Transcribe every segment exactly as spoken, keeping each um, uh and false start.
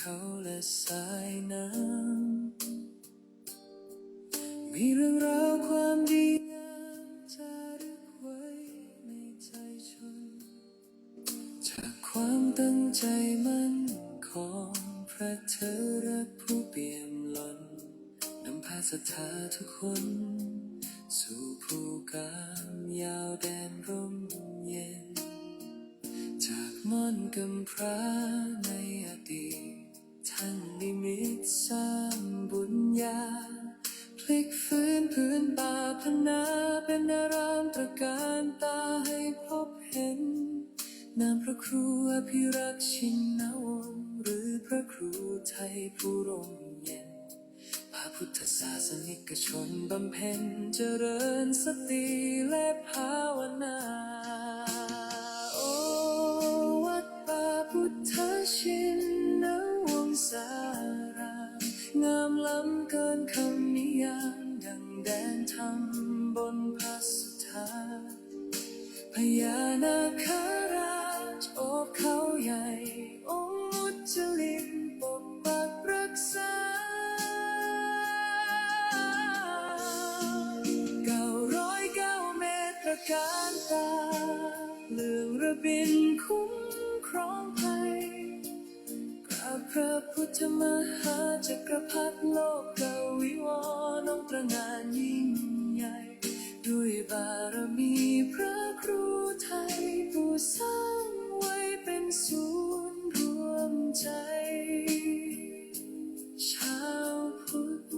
เขาและสายน้ำ มีเรื่องราวความดีงามจารึกไว้ในใจชน จากความตั้งใจมั่นของพระเถระผู้เปี่ยมล้น นำพาศรัทธาทุกคน สู่ภูกามยาวแดนร่มเย็น จากม่อนกำพร้าในอดีต ท่านนิมิตสร้างบุญญา พลิกฟื้นพื้นป่าพนาเป็นอารามตระการตาให้พบเห็น นามพระครูอภิรักษ์ชินวงศ์ หรือพระครูไทยผู้ร่มเย็น พาพุทธศาสนิกชนบำเพ็ญเจริญสติและภาวนา โอ วัดป่าพุทธชินวงศาราม งามล้ำเกินคำนิยาม ดังแดนธรรมบนพระสุธา พญานาคราชโอบเขาใหญ่ องค์มุจลินปกปักรักษา เก้าร้อยเก้าเมตรตระการตา เรื่องระบินคุ้มครองภัย กราบพระพุทธมหาจักรพรรดิโลกวิวรณ์ องค์ตระหง่านยิ่งใหญ่ ด้วยบารมีพระครูไทย ผู้สร้างไว้เป็นศูนย์รวมใจ ชาวพุทธ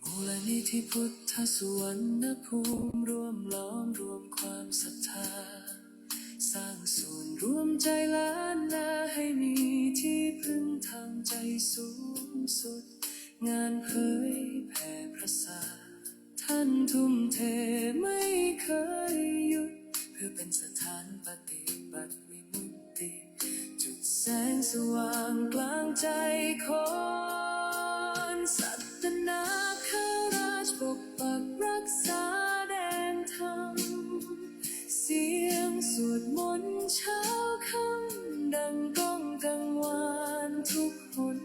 มูลนิธิพุทธสุวรรณภูมิ ร่วมหลอมรวมความศรัทธา สร้างศูนย์รวมใจล้านนา ให้มีที่พึ่งทางใจสูงสุด งานเผยแผ่พระศาสดา ท่านทุ่มเทไม่เคยหยุด เพื่อเป็นสถานปฏิบัติวิมุตติ จุดแสงสว่างกลางใจคน สัตนาคราชปกปักรักษาแดนธรรม เสียงสวดมนต์เช้าค่ำดังก้องกังวานทุกหน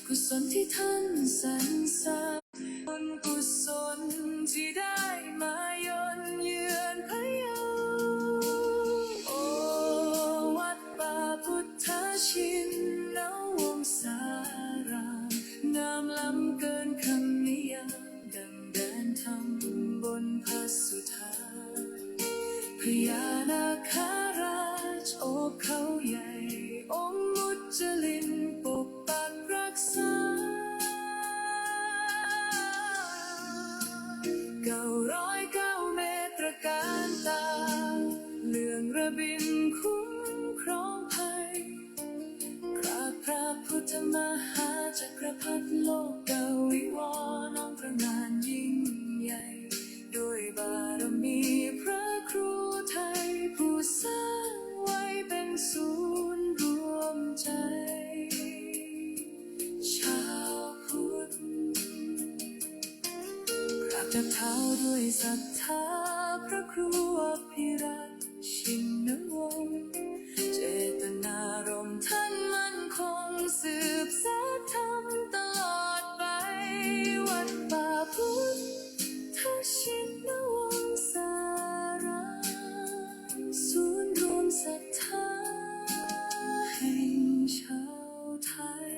กุศลที่ท่านสรรสร้าง บุญกุศลที่ได้มาเยือนเยือนพะเยา โอ วัดป่าพุทธชินวงศาราม งามล้ำเกินคำนิยาม ดังแดนธรรมบนพระสุธา พญานาคราชโอบเขาใหญ่ องค์มุจลินปกปักรักษา เก้าร้อยเก้าเมตรตระการตา เรื่องระบินคุ้มครองภัย กราบพระพุทธมหาจักรพรรดิโลกวิวรณ์ องค์ตระหง่านยิ่งใหญ่ ด้วยบารมีพระครูไทย ผู้สร้างไว้เป็นศูนย์รวมใจ ชาวพุทธ กราบเท้าด้วยศรัทธาพระครูอภิรักษ์ชินวงศ์ เจตนารมณ์ท่านมั่นคง สืบสานธรรมตลอดไป วัดป่าพุทธชินวงศาราม ศูนย์รวมศรัทธาแห่งชาวไทย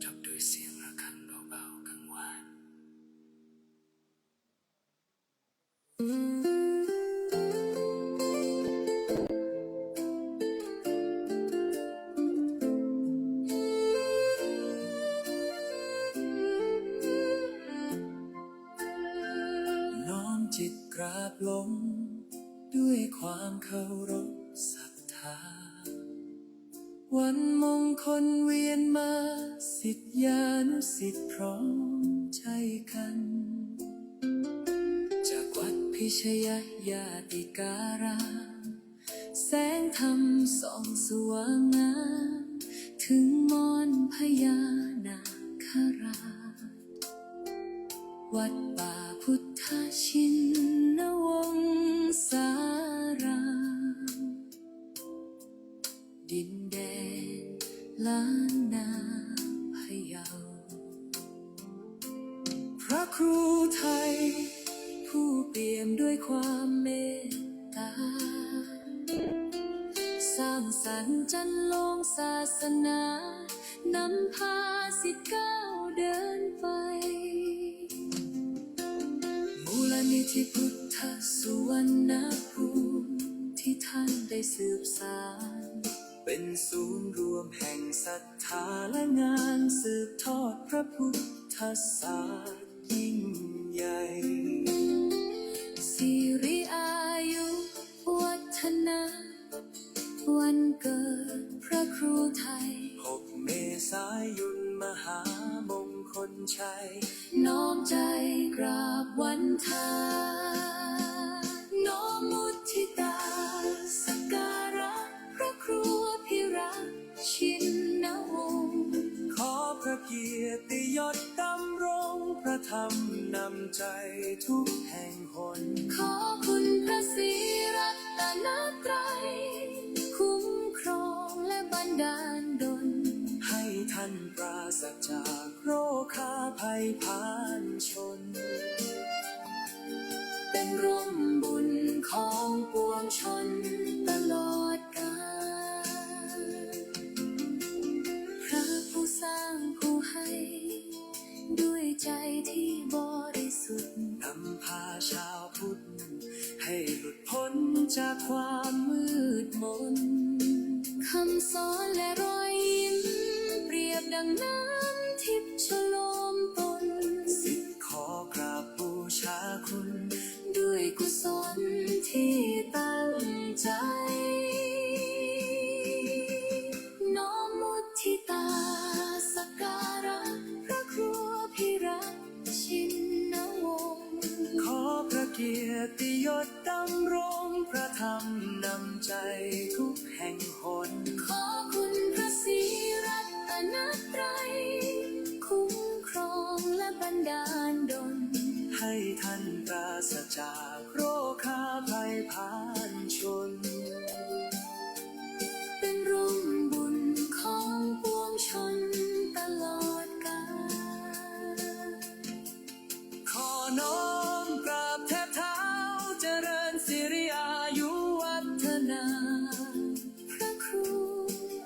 จบด้วยเสียงระฆังเบาๆกังวาน น้อมจิตกราบลงด้วยความเคารพศรัทธา วันมงคลเวียนมา ศิษยานุศิษย์พร้อมใจกัน จากวัดพิชยญาติการาม แสงธรรมส่องสว่างงาม ถึงม่อนพญานาคราช วัดป่าพุทธชิ ดินแดนล้านนาพะเยา พระครูไทย ผู้เปี่ยมด้วยความเมตตา สร้างสรรค์จันลงศาสนา นำพาศิษย์ก้าวเดินไป มูลนิธิพุทธสุวรรณภูมิ ที่ท่านได้สืบสาน เป็นศูนย์รวมแห่งศรัทธาและงานสืบทอดพระพุทธศาสนายิ่งใหญ่ สิริอายุวัฒนะ วันเกิดพระครูไทย หกเมษายน มหามงคลชัย น้อมใจกราบวันทา น้อมมุทิตาสักการะพระครูอภิรักษ์ ชินวงศ์ ขอพระเกียรติยศดำรงพระธรรมนำใจทุกแห่งหน ขอคุณพระศรีรัตนตรัย คุ้มครองและบันดาลดล ให้ท่านปราศจากโรคาภัยพานชน เป็นร่มบุญของปวงชนตลอดกาล พระผู้สร้างผู้ให้ ด้วยใจที่บริสุทธิ์ นำพาชาวพุทธ ให้หลุดพ้นจากความมืดมน คำสอนและรอยยิ้ม เปรียบดังน้ำทิพย์ชโลมตน ศิษย์ขอกราบบูชาคุณ ด้วยกุศลที่ตั้งใจ น้อมมุทิตาสักการะพระครูอภิรักษ์ ชินวงศ์ ขอพระเกียรติยศดำรงพระธรรมนำใจทุกแห่งหน ขอคุณพระศรีรัตนตรัย คุ้มครองและบันดาลดล ให้ท่านปราศจากโรคาภัยพานชน เป็นร่มบุญของปวงชนตลอดกาล ขอน้อมกราบแทบเท้าเจริญสิริอายุวัฒนา พระครู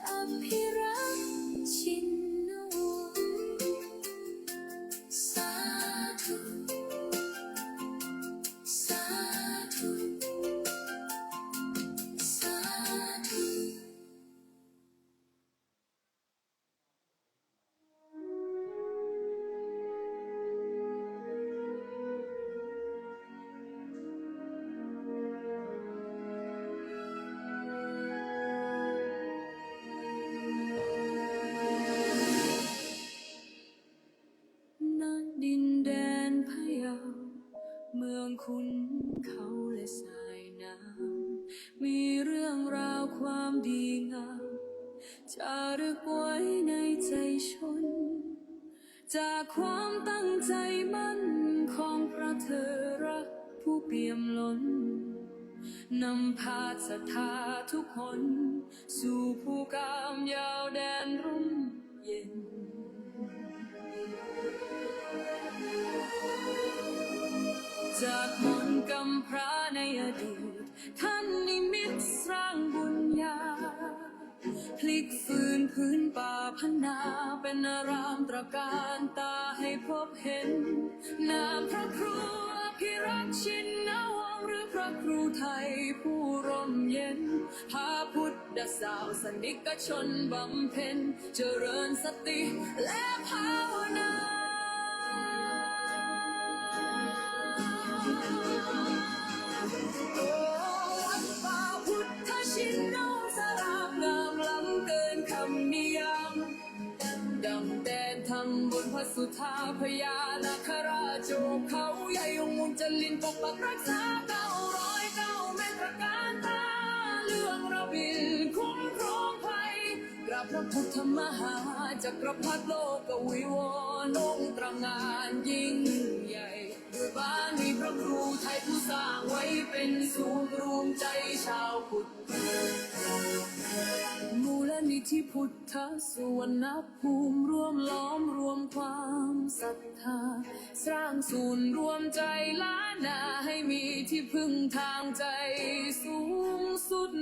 อภิรักษ์ ชินวงศ์ สาธุ สาธุ สาธุ ณ ดินแดนพะเยา เมืองขุนเขาและสายน้ำ มีเรื่องราวความดีงาม จารึกไว้ในใจชน จากความตั้งใจมั่นของพระเถระผู้เปี่ยมล้น นำพาศรัทธาทุกคน สู่ภูกามยาวแดนร่มเย็น จากมนต์กำพร้าในอดีต ท่านนิมิตสร้างบุญญา พลิกฟื้นพื้นป่าพนา เป็นอารามตระการตาให้พบเห็น นามพระครูอภิรักษ์ ชินวงศ์ หรือพระครูไทยผู้ร่มเย็น พาพุทธศาสนิกชนบำเพ็ญ เจริญสติและภาวนา โอ้ วัดป่าพุทธชินวงศ์ สง่างามล้ำเกินคำนิยาม ดังแดนธรรมบนพระสุธา พญานาคราชโอบเขาใหญ่ องค์มุจลินปกปักรักษา เก้าร้อยเก้า เมตรการตา เรื่องระบินคุ้มครองภัย กราบพระพุทธมหาจักรพรรดิโลกวิวรณ์ องค์ตระหง่านยิ่งใหญ่ ด้วยบารมีพระครูไทยผู้สร้างไว้ เป็นศูนย์รวมใจชาวพุทธ มูล ที่พุทธสุวรรณภูมิ รวมล้อมรวมความศรัทธา สร้างศูนย์รวมใจล้านนา ให้มีที่พึ่งทางใจสูงสุด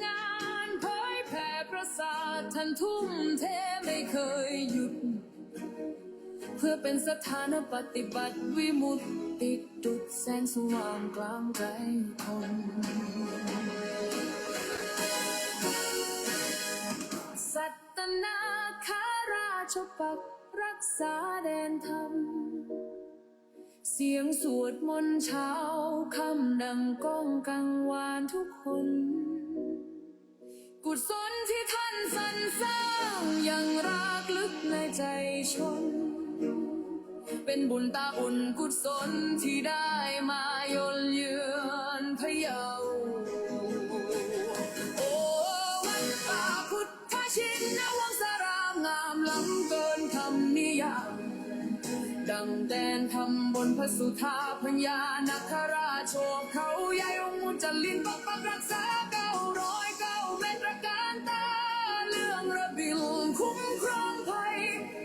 งานเผยแผ่พระศาสดาท่านทุ่มเทไม่เคยหยุด เพื่อเป็นสถานปฏิบัติวิมุตติ ดุจแสงสว่างกลางใจคน สัตนาคราชปกปักรักษาแดนธรรม เสียงสวดมนต์เช้าค่ำดังก้องกังวานทุกคน กุศลที่ท่านสรรสร้างยังรากลึกในใจชน เป็นบุญตาอุ่นกุศลที่ได้มาเยือนพะเยา โอ้ วัดป่าพุทธชินวงศาราม งามล้ำเกินคำนิยาม ดังแดนธรรมบนพระสุธา พญานาคราชโอบเขาใหญ่ องค์มุจลินปกปักรักษา เก้าร้อยเก้าเมตรตระการตา เรื่องระบิลคุ้มครองภัย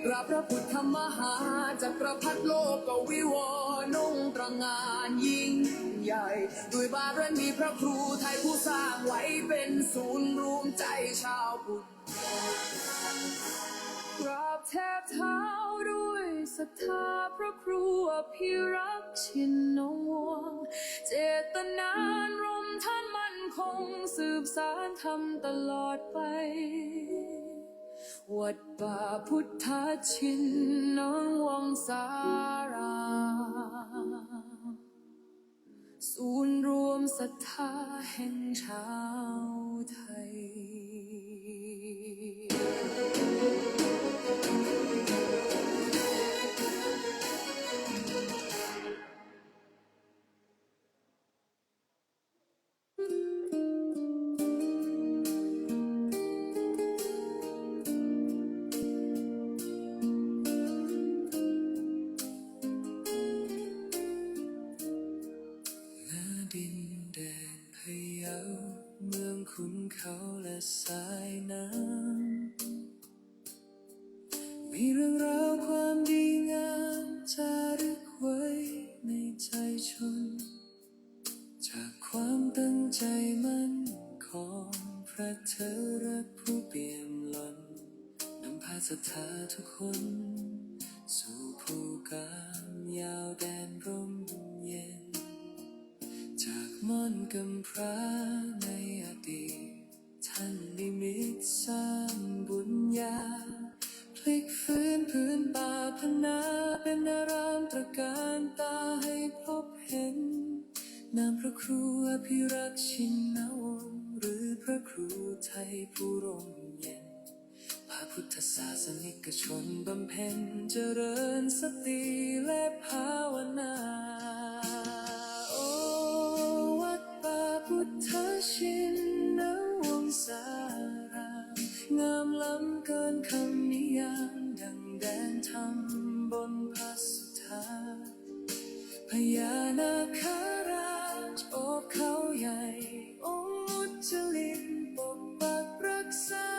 กราบพระพุทธมหาจักรพรรดิโลกวิวรณ์ องค์ตระหง่านยิ่งใหญ่ ด้วยบารมีพระครูไทยผู้สร้างไว้ เป็นศูนย์รวมใจชาวพุทธ กราบแทบเท้าด้วยศรัทธาพระครูอภิรักษ์ชินวงศ์ เจตนารมณ์ท่านมั่นคง สืบสานธรรมตลอดไป วัดป่าพุทธชินวงศาราม ศูนย์รวมศรัทธาแห่งชาวไทย ณ ดินแดนพะเยา เมืองขุนเขาและสายน้ำ มีเรื่องราวความดีงามจารึกไว้ในใจชน จากความตั้งใจมั่นของพระเถระผู้เปี่ยมล้น นำพาศรัทธาทุกคน สู่ภูกามยาวแดนร่มเย็น จากม่อนกำพร้าในอดีต ท่านนิมิตสร้างบุญญา พลิกฟื้นพื้นป่าพังนาเป็นอารามตระการตาให้พบเห็น นามพระครูอภิรักษ์ชินวงศ์ หรือพระครูไทยผู้ร่มเย็น พาพุทธศาสนิกชนบำเพ็ญเจริญสติและภาวนา โอ วัดป่าพุทธชินวงศาราม งามล้ำเกินคำนิยาม ดังแดนธรรมบนพระสุธา พญานาคราชโอบเขาใหญ่ องค์มุจลินปกปักรักษา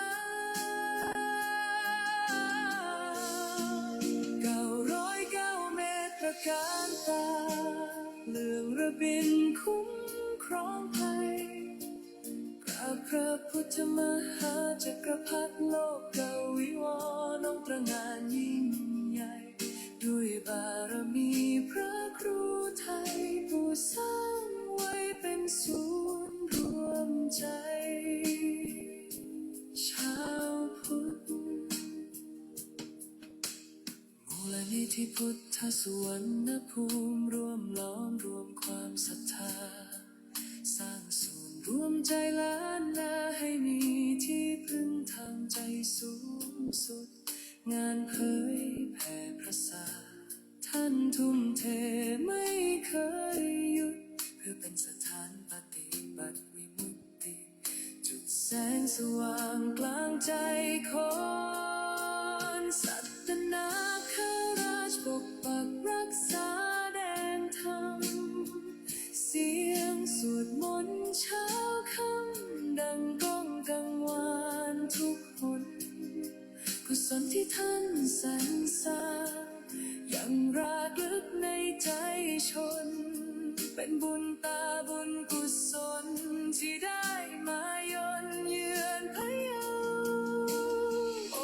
เก้าร้อยเก้าเมตรตระการตา เรื่องระบิลคุ้มครองภัย กราบพระพุทธมหาจักรพรรดิโลกวิวรณ์ องค์ตระหง่านยิ่งใหญ่ ด้วยบารมีพระครูไทยผู้สร้างไว้เป็นศูนย์รวมใจชาวพุทธ มูลนิธิพุทธสุวรรณภูมิ รวมล้อมรวมความศรัทธา สร้างศูนย์รวมใจล้านนา ให้มีที่พึ่งทางใจสูงสุด งานเผยแผ่พระศาสดาท่านทุ่มเทไม่เคยหยุด เพื่อเป็นสถานปฏิบัติวิมุตติ จุดแสงสว่างกลางใจคน สัตนาคราชปกปักรักษาแดนธรรม เสียงสวดมนต์เช้าค่ำดังก้องกังวานทุกหน ท่านสรรเสริญยังระลึกในใจชน เป็นบุญตาบุญกุศลที่ได้มาเยือนพะเยา โอ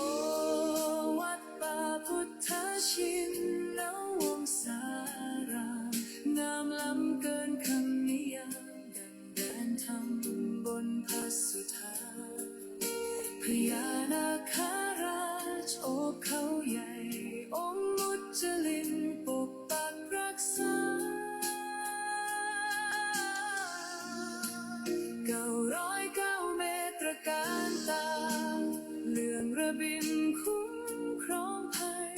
วัดป่าพุทธชินวงศาราม งามล้ำเกินคำนิยาม ดังแดนธรรมบนพระสุธา พญานาคราชโอบเขาใหญ่ องค์มุจลินปกปักรักษา เก้าร้อยเก้าเมตรตระการตา เรืองระบินคุ้มครองภัย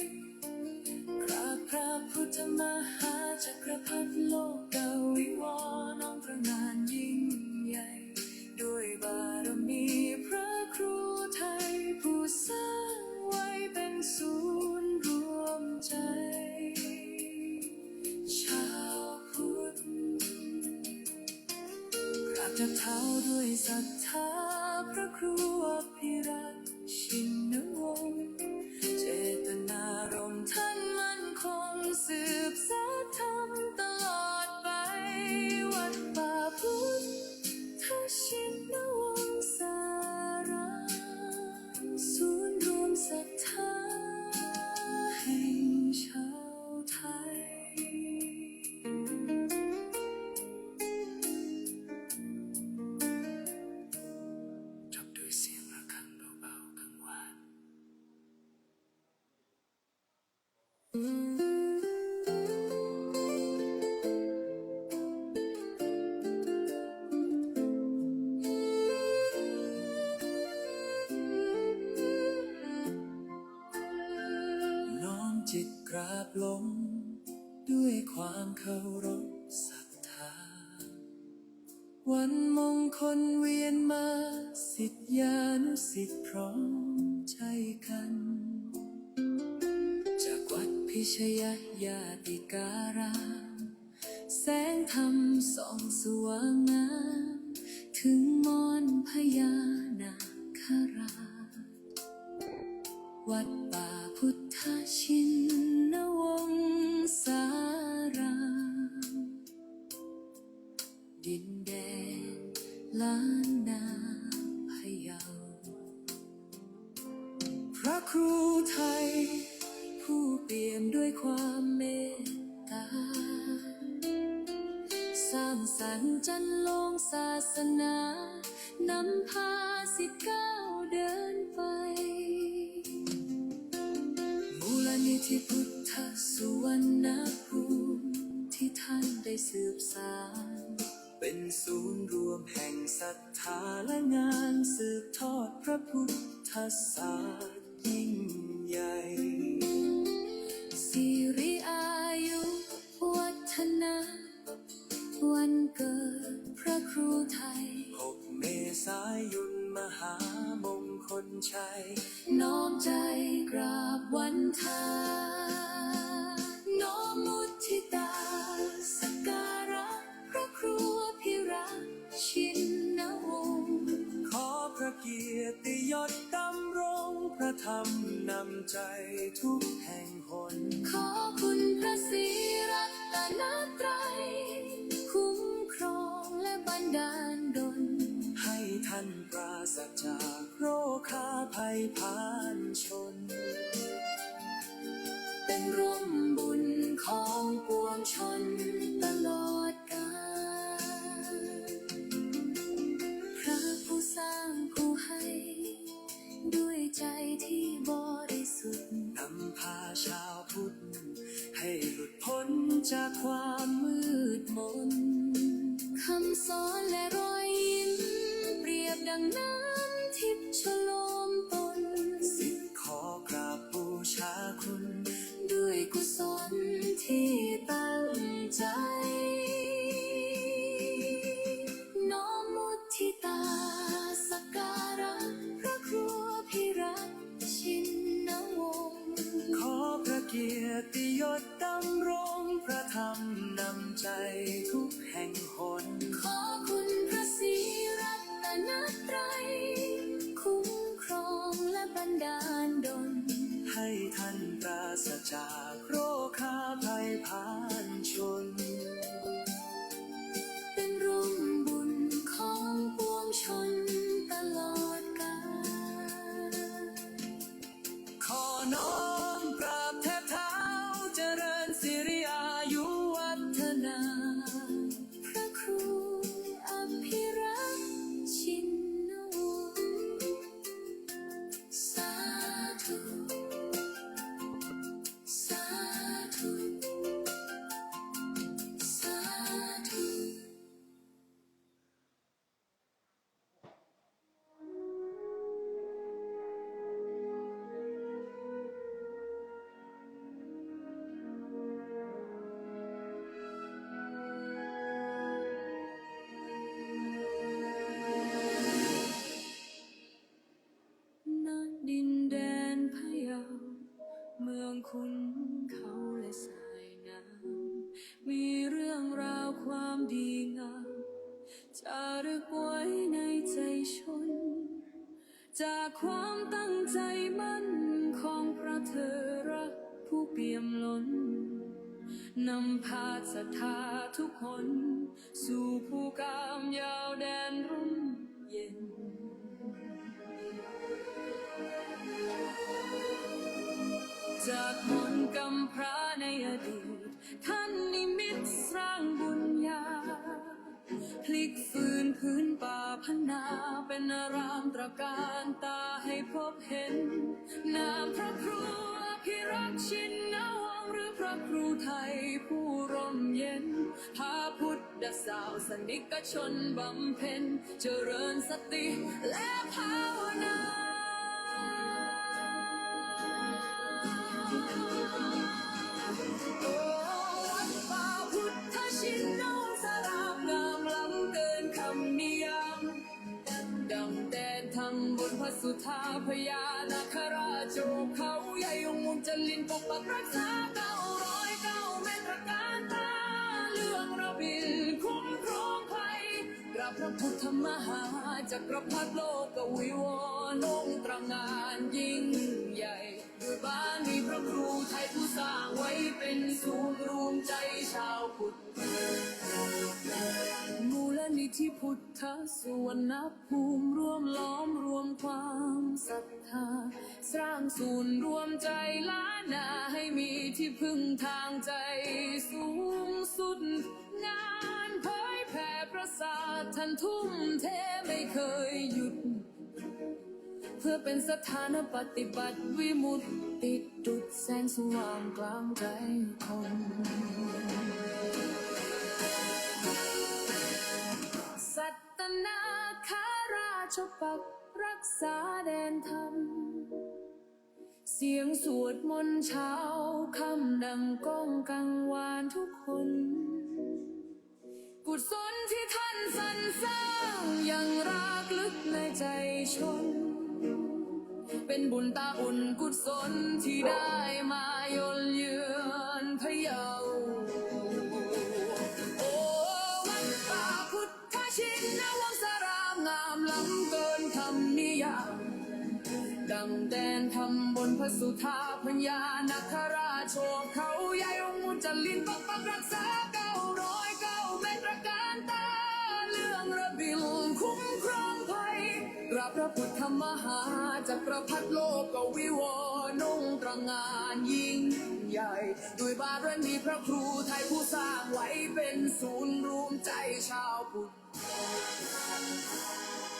กราบพระพุทธมหาจักรพรรดิโลกวิวรณ์ น้อมพระนามยิ่งใหญ่ ด้วยบารมีพระครูไทย ผู้สร้างไว้เป็นศูนย์รวมใจ ชาวพุทธ กราบเท้าด้วยศรัทธาพระครูอภิรักษ์ชินวงศ์ เจตนารมณ์ท่านมั่นคง สืบสานธรรมตลอดไป วัดป่าพุทธชินวงศาราม ศูนย์รวมศรัทธาแห่งชาวไทย จบด้วยเสียงระฆังเบาๆ กังวาน น้อมจิตกราบลงด้วยความเคารพศรัทธา วันมงคลเวียนมา ศิษยานุศิษย์พร้อมใจกัน จากวัดพิชยญาติการาม แสงธรรมส่องสว่างงาม ถึงมอนพญานาคราช วัดป่าพุทธชินวงศาราม ดินแดนล้านนาพะเยา พระครูไทย ผู้เปี่ยมด้วยความเมตตา สร้างสรรค์จันทร์โลงศาสนา นำพาศิษย์ก้าวเดินไป มูลนิธิพุทธสุวรรณภูมิ ที่ท่านได้สืบสาน เป็นศูนย์รวมแห่งศรัทธาและงานสืบทอดพระพุทธศาสนายิ่งใหญ่ สิริอายุวัฒนะ วันเกิดพระครูไทย หกเมษายนมหามงคลชัย น้อมใจกราบวันทา น้อมมุทิตาสักการะพระครูอภิรักษ์ชินวงศ์ ขอพระเกียรติยศดำรงพระธรรมนำใจทุกแห่งหน ขอคุณพระศรีรัตนตรัย คุ้มครองและบันดาลดล ให้ท่านปราศจากโรคาภัยพานชน เป็นร่มบุญของปวงชนตลอดกาล พระผู้สร้างผู้ให้ ด้วยใจที่บริสุทธิ์ นำพาชาวพุทธ ให้หลุดพ้นจากความมืดมน คำสอนและรอยยิ้ม เปรียบดังน้ำทิพย์ชโลมตน ศิษย์ขอกราบบูชาคุณ ด้วยกุศลที่ตั้งใจ น้อมมุทิตาสักการะพระครูอภิรักษ์ชินวงศ์ ขอพระเกียรติยศดำรงพระธรรมนำใจทุกแห่งหน ขอคุณพระศรีรัตนตรัย คุ้มค น้อมกราบแทบเท้าเจริญสิริอายุวัฒนา พระครูอภิรักษ์ชินวงศ์ สาธุ สาธุ สาธุ ณ ดินแดนพะเยา เมืองขุนเขาและสายน้ำ มีเรื่องราวความดีงาม จารึกไว้ในใจชน จากความตั้งใจมั่นของพระเถระผู้เปี่ยมล้น นำพาศรัทธาทุกคน สู่ภูกามยาวแดนร่มเย็น จากหม่อนกำพร้าในอดีต ท่านนิมิตสร้างบุญญา พลิกฟื้นพื้นป่าพนา เป็นอารามตระการตาให้พบเห็น นามพระครูอภิรักษ์ชินวงศ์ หรือพระครูไทยผู้ร่มเย็น พาพุทธศาสนิกชนบำเพ็ญ เจริญสติและภาวนา โอ้ วัดป่าพุทธชินวงศาราม งามล้ำเกินคำนิยาม ดังแดนธรรมบนพระสุธา พญานาคราชโอเขาใหญ่ องค์มุจลินปกปักรักษา เก้าร้อยเก้าเมตรตระการตา เรื่องระบิลคุ้มครองภัย กราบพระพุทธมหาจักรพรรดิโลกวิวรณ์ องค์ตระหง่านยิ่งใหญ่ ด้วยบารมีพระครูไทยผู้สร้างไว้ เป็นศูนย์รวมใจชาวพุทธ มูลนิธิพุทธสุวรรณภูมิ ร่วมล้อมรวมความศรัทธา สร้างศูนย์รวมใจล้านนา ให้มีที่พึ่งทางใจสูงสุด งานเผยแผ่พระศาสดาท่านทุ่มเทไม่เคยหยุด เพื่อเป็นสถานปฏิบัติวิมุตติ ดุจแสงสว่างกลางใจคน สัตนาคราชปักรักษาแดนธรรม เสียงสวดมนต์เช้าค่ำดังก้องกังวานทุกคน กุศลที่ท่านสรรสร้างยังรากลึกในใจชน เป็นบุญตาอุ่นกุศลที่ได้มาเยือนพะเยา โอ้ วัดป่าพุทธชินวงศาราม งามล้ำเกินคำนิยาม ดังแดนธรรมบนพระสุธา พญานาคราชโอเขาใหญ่ องค์มุจลินปกปักรักษา เก้าร้อยเก้าเมตรตระการตา เรื่องระบิลคุ้มครองภัย กราบพระพุทธมหาจักรพรรดิโลกวิวรณ์ องค์ตระหง่านยิ่งใหญ่ ด้วยบารมีพระครูไทยผู้สร้างไว้ เป็นศูนย์รวมใจชาวพุทธ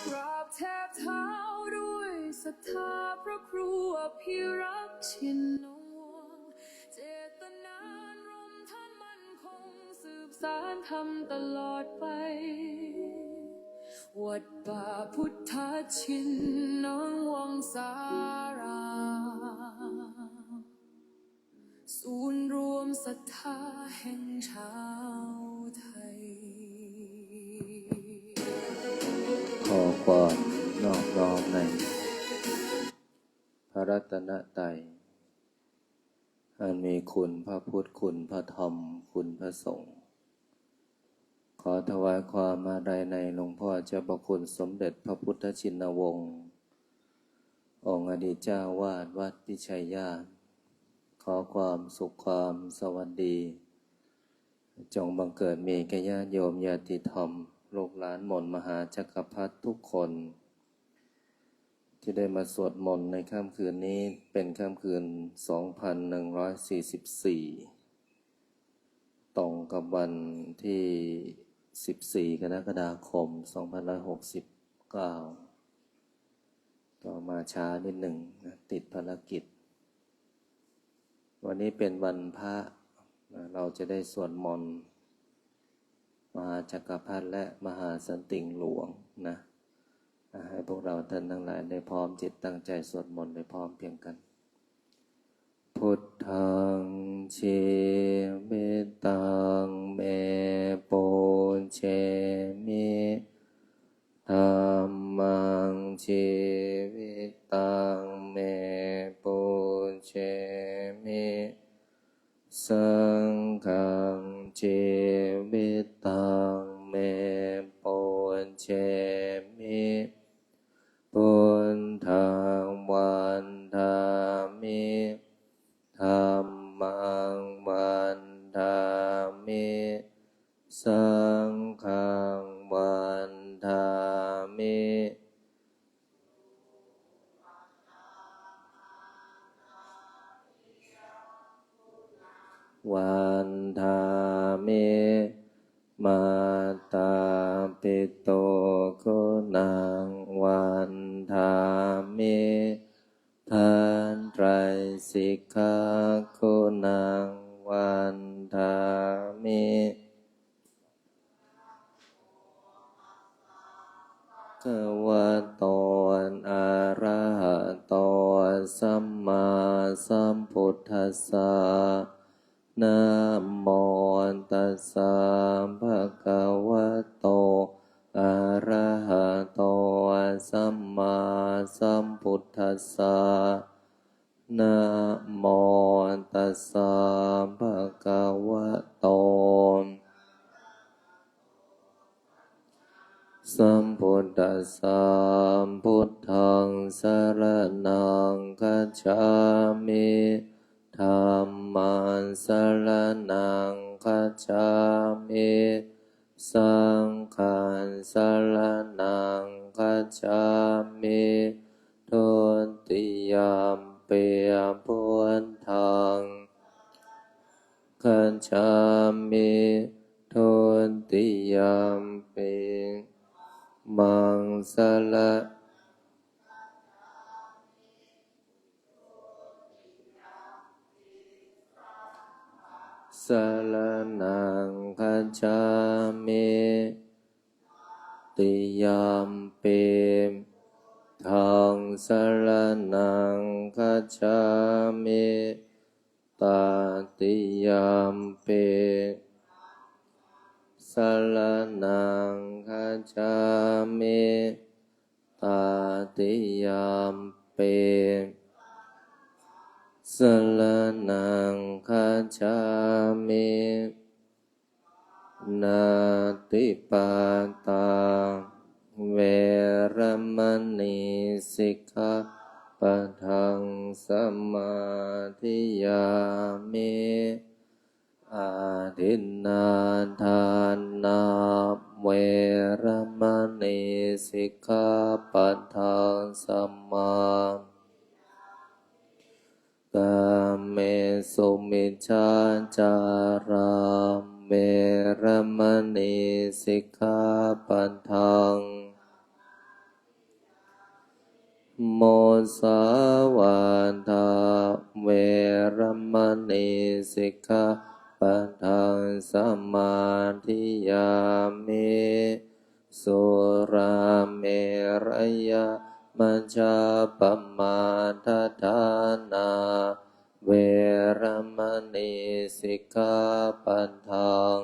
กราบแทบเท้าด้วยศรัทธาพระครูอภิรักษ์ชินวงศ์ เจตนารมณ์ท่านมั่นคง สืบสานธรรมตลอดไป วัดป่าพุทธชินวงศาราม ศูนย์รวมศรัทธาแห่งชาวไทย ขอความนอบน้อมในพระรัตนตรัย อันมีคุณพระพุทธ คุณพระธรรม คุณพระสงฆ์ ขอถวายความอาลัยในหลวงพ่อเจ้าพระคุณสมเด็จพระพุทธชินวงศ์ องค์อดีตเจ้าวาดวัดพิชัยญาติ ขอความสุขความสวัสดี จงบังเกิดมีแก่ญาติโยมญาติธรรม ลูกหลานมนต์มหาจักรพรรดิทุกคน ที่ได้มาสวดมนต์ในค่ำคืนนี้เป็นค่ำคืน สองพันหนึ่งร้อยสี่สิบสี่ ตรงกับวันที่ สิบสี่ กรกฎาคม สองพันหนึ่งร้อยหกสิบเก้า ก็มาช้านิดหนึ่งนะ ติดภารกิจ วันนี้เป็นวันพระนะ เราจะได้สวดมนต์ มหาจักรพรรดิและมหาสันติงหลวงนะ ให้พวกเราท่านทั้งหลายได้พร้อมจิตตั้งใจสวดมนต์โดยพร้อมเพรียงกัน Buddhaṃ jīvitaṃ me pūjemi. Dhammaṃ jīvitaṃ me pūjemi. Saṅghaṃ jīvitaṃ me pūjemi. Buddhaṃ vandāmi. Dhammaṃ vandāmi. Saṅghaṃ vandāmi. Vandāmi mātāpituguṇaṃ vandāmi, bhātrāisikhāguṇaṃ vandāmi. Bhagavato arahato sammāsambuddhassa. Namo tassa bhagavato arahato sammāsambuddhassa. Namo tassa bhagavato sambuddhassa. Buddhaṃ saraṇaṃ gacchāmi. Dhammaṃ saraṇaṃ gacchāmi. Saṅghaṃ saraṇaṃ gacchāmi. Dutiyampi buddhaṃ gacchāmi. Dutiyampi dhammaṃ saraṇaṃ saraṇaṃ gacchāmi. Tatiyampi buddhaṃ saraṇaṃ gacchāmi. Tatiyampi saraṇaṃ gacchāmi. Tatiyampi saraṇaṃ gacchāmi. Pāṇātipātā veramaṇī sikkhāpadaṃ samādiyāmi. Adinnādānā veramaṇī sikkhāpadaṃ samā kāmesu micchācārā veramaṇī sikkhāpadaṃ. Musāvādā veramaṇī sikkhāpadaṃ samādiyāmi. Surāmerayamajjapamādaṭṭhānā veramaṇī sikkhāpadaṃ.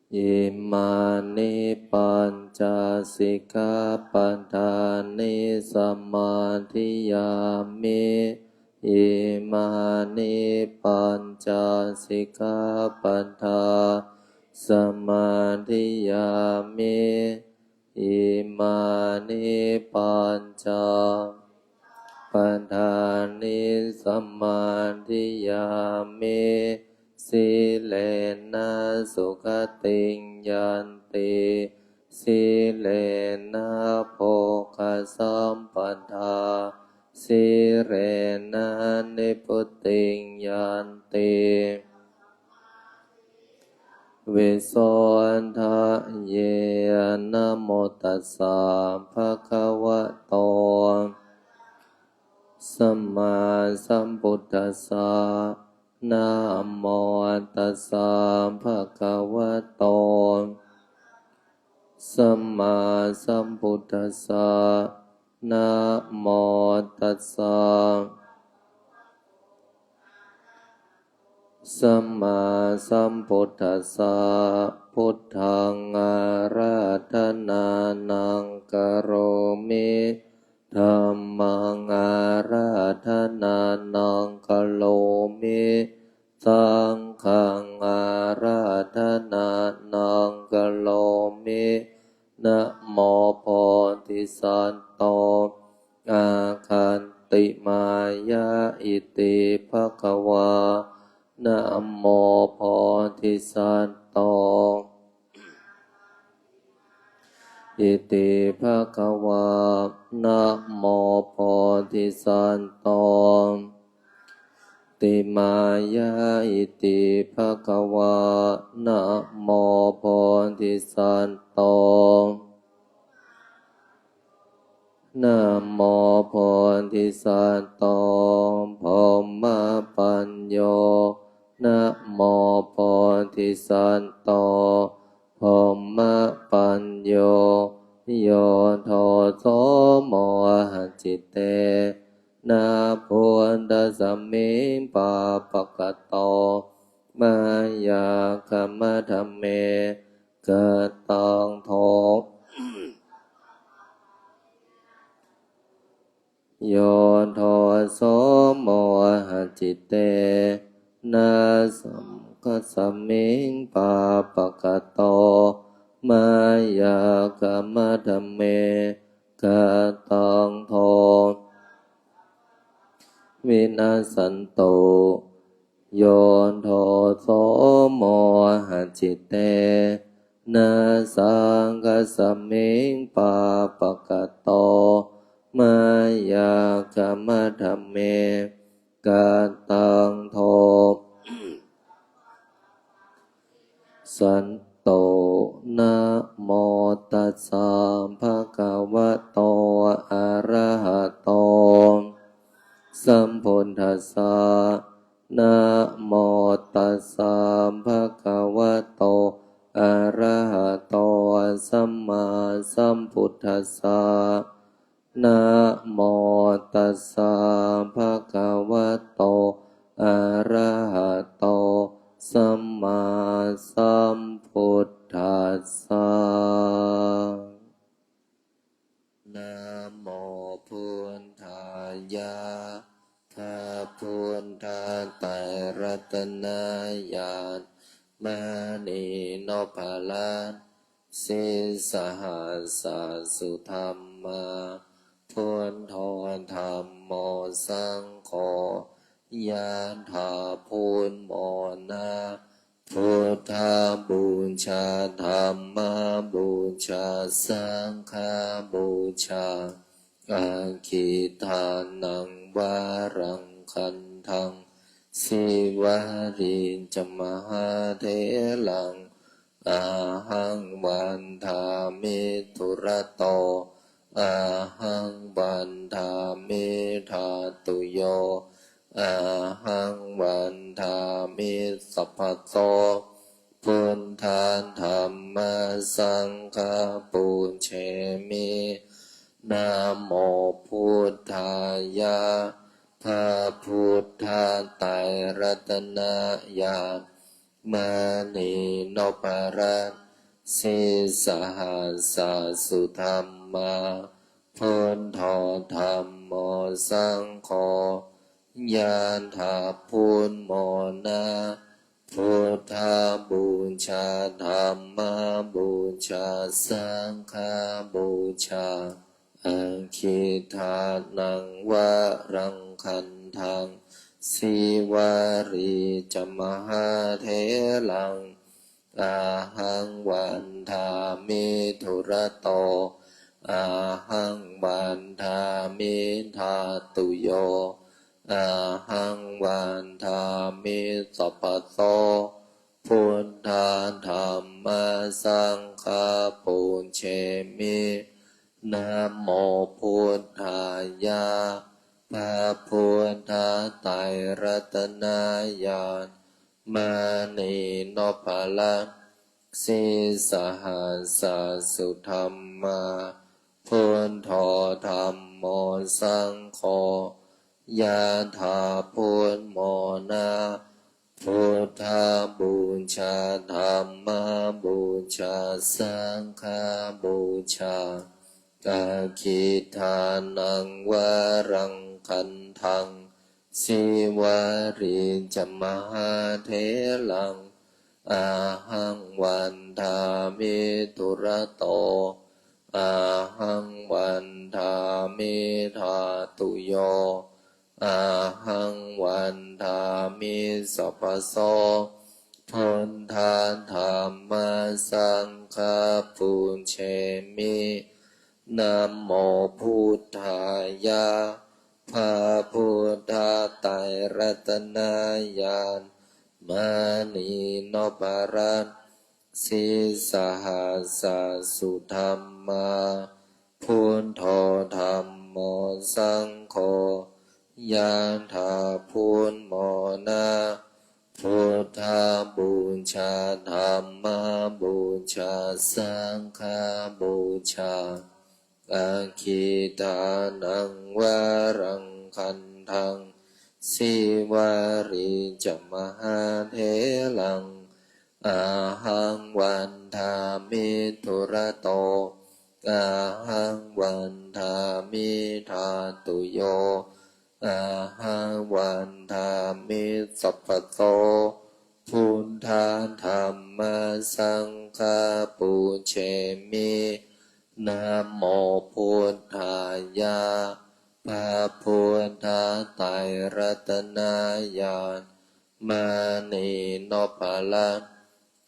Imāni pañca sikkhāpadāni samādiyāmi. Imāni pañca sikkhāpadā samādiyāmi. Imāni pañca padāni samādiyāmi. Sīlena sugatiṃ yanti, sīlena bhogasampadā, sīlena nibbutiṃ yanti. Visodhaye. Namo tassa bhagavato sammāsambuddhassa. Namo tassa bhagavato sammāsambuddhassa. Namo tassa sammāsambuddhassa. Buddhaṃ ārādhanānaṃ karomi, dhammaṃ ārādhanānaṃ karomi, saṅghaṃ ārādhanānaṃ karomi. Namo bodhisatto āgantimāya iti bhagavā. Namo bodhisatto iti bhagavā. Namo bodhisatto āgantimāya iti bhagavā. Namo bodhisatto Namo bodhisatto brahmapañño. Namo bodhisatto brahmapañño. Yo doso mohacittena buddhasmiṃ pāpakato mayā kamadhamme kataṃ do Yo doso mohacittena saṅghasmiṃ pāpakato mayā kamadhamme kataṃ do vinassantu. Yo doso mohacittena saṅghasmiṃ pāpakato mayā kamadhamme kataṃ do santu. Namo tassa bhagavato arahato sambuddhassa. Namo tassa bhagavato arahato sammāsambuddhassa. Namo tassa bhagavato arahato sammāsambuddhassa. Namo buddhāya. พระพุทธไตรรัตนญาณ มณีนพรัตน์ sīsahassa sudhammā, buddho dhammo saṅgho, ยะถา พุทโธ นะ พุทธบูชา ธัมมบูชา สังฆบูชา Aggidānaṃ varaṃ gandhaṃ, Sīvalī ca mahātheraṃ, ahaṃ vandāmi dūrato, ahaṃ vandāmi dhātuyo, ahaṃ vandāmi sabbaso, buddha dhamma saṅgha pūjemi. Namo buddhāya. พระพุทธไตรรัตนญาณ มณีนพรัตน์ sīsahassa sudhammā, buddho dhammo saṅgho, ยะถา พุทโธ นะ พุทธบูชา ธัมมบูชา สังฆบูชา Aggidānaṃ varaṃ gandhaṃ, Sīvalī ca mahātheraṃ, ahaṃ vandāmi dūrato, ahaṃ vandāmi dhātuyo, ahaṃ vandāmi sabbaso. Buddha dhamma saṅgha pūjemi. Namo buddhāya. พระพุทธไตรรัตนญาณ มณีนพรัตน์ sīsahassa sudhammā, buddho dhammo saṅgho, yathā buddhamona. Buddhapūjā dhammapūjā saṅghapūjā, aggidānaṃ varaṃ gandhaṃ, sīvalī ca mahātheraṃ. Ahaṃ vandāmi dūrato, ahaṃ vandāmi dhātuyo, ahaṃ vandāmi sabbaso. Buddha dhamma saṅgha pūjemi. Namo buddhāya. พระพุทธไตรรัตนญาณ มณีนพรัตน์ sīsahassa sudhammā, buddho dhammo saṅgho, yathā buddhamona. Buddhapūjā dhammapūjā saṅghapūjā, aggidānaṃ varaṃ gandhaṃ, sīvalī ca mahātheraṃ. Ahaṃ vandāmi dūrato, ahaṃ vandāmi dhātuyo, ahaṃ vandāmi sabbaso. Buddha dhamma saṅgha pūjemi. Namo buddhāya. พระพุทธไตรรัตนญาณ มณีนพรัตน์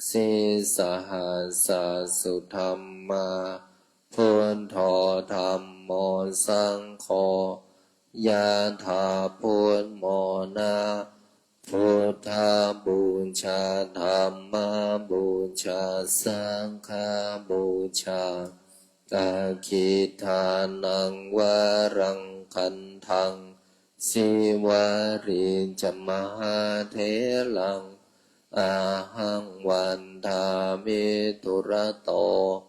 sīsahassa sudhammā, buddho dhammo saṅgho, yathā buddhamona. Buddhapūjā dhammapūjā saṅghapūjā, aggidānaṃ varaṃ gandhaṃ, sīvalī ca mahātheraṃ. Ahaṃ vandāmi dūrato,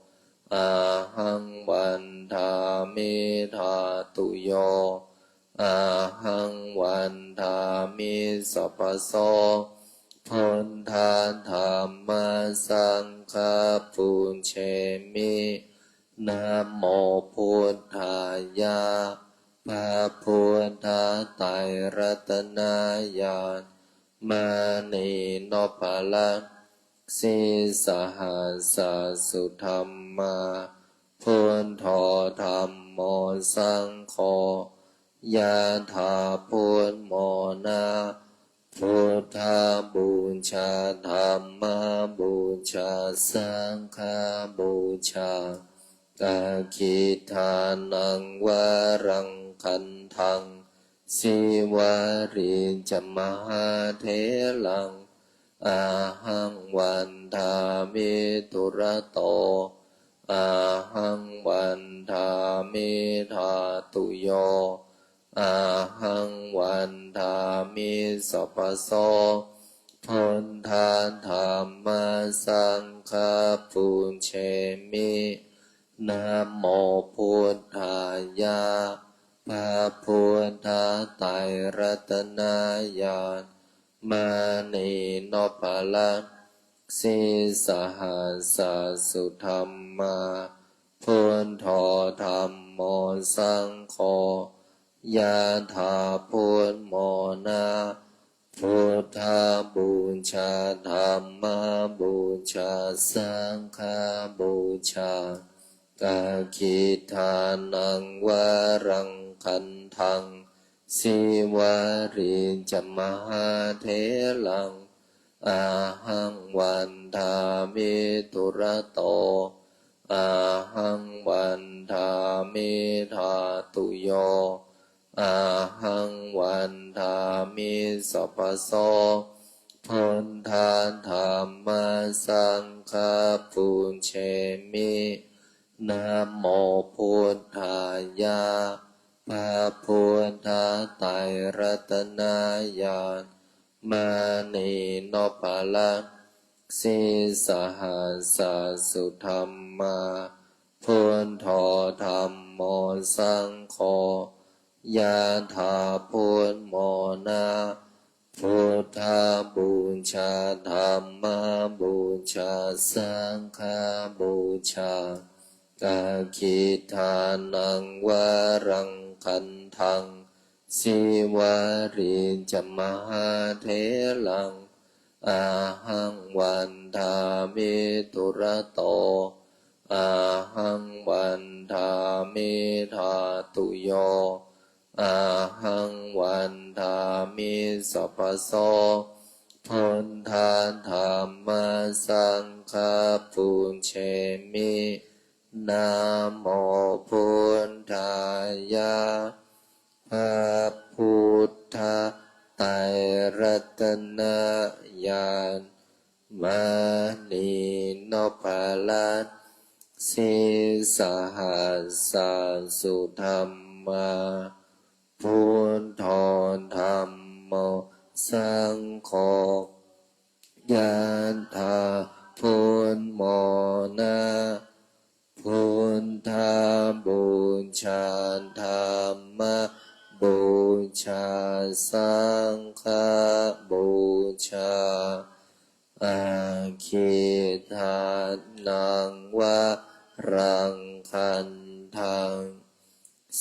ahaṃ vandāmi dhātuyo, ahaṃ vandāmi sabbaso. Buddha dhamma saṅgha pūjemi. Namo buddhāya. พระพุทธไตรรัตนญาณ มณีนพรัตน์ sīsahassa sudhammā, buddho dhammo saṅgho, yathā buddhamona. Buddhapūjā dhammapūjā saṅghapūjā, aggidānaṃ varaṃ gandhaṃ, sīvalī ca mahātheraṃ. Ahaṃ vandāmi dūrato, ahaṃ vandāmi dhātuyo, ahaṃ vandāmi sabbaso. Buddha dhamma saṅgha pūjemi. Namo buddhāya. พระพุทธไตรรัตนญาณ มณีนพรัตน์ sīsahassa sudhammā, buddho dhammo saṅgho, yathā buddhamona. Buddhapūjā dhammapūjā saṅghapūjā, aggidānaṃ varaṃ gandhaṃ, sīvalī ca mahātheraṃ. ahaṃ vandāmi dūrato, ahaṃ vandāmi dhātuyo, ahaṃ vandāmi sabbaso. Buddha dhamma saṅgha pūjemi. Namo buddhāya. พระพุทธไตรรัตนญาณ มณีนพรัตน์ sīsahassa sudhammā, buddho dhammo saṅgho, yathā buddhamona. Buddhapūjā, dhammapūjā, saṅghapūjā, aggidānaṃ varaṃ gandhaṃ, Sīvalī ca mahātheraṃ, ahaṃ vandāmi dūrato, ahaṃ vandāmi dhātuyo, ahaṃ vandāmi sabbaso. Buddha dhamma saṅgha pūjemi. Namo buddhāya. พระพุทธไตรรัตนญาณ มณีนพรัตน์ sīsahassa sudhammā, buddho dhammo saṅgho, yathā buddhamona. Buddhapūjā, dhammapūjā, saṅghapūjā, aggidānaṃ varaṃ gandhaṃ,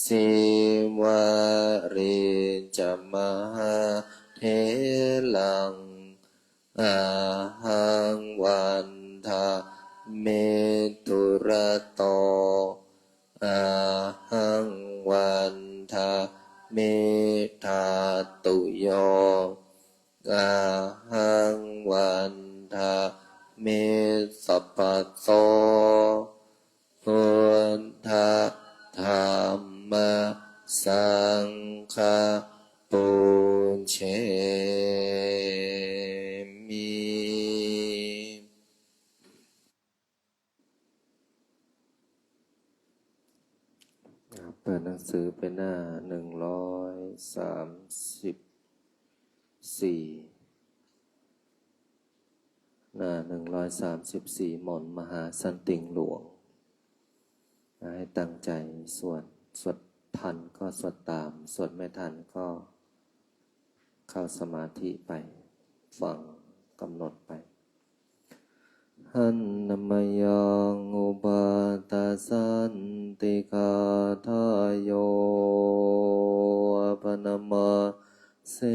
Sīvalī ca mahātheraṃ, ahaṃ vandāmi dūrato, ahaṃ vandāmi dhātuyo, ahaṃ vandāmi sabbaso. Buddha dhamma saṅgha pūjemi. เปิดหนังสือไปหน้าหนึ่งร้อยสามสิบสี่ หน้าหนึ่งร้อยสามสิบสี่ หม่อนมหาสันติงหลวง ให้ตั้งใจสวด สวดทันก็สวดตาม สวดไม่ทันก็เข้าสมาธิไป ฟังกำหนดไป Handa mayaṃ upaṭṭhasantigāthāyo bhaṇāma se.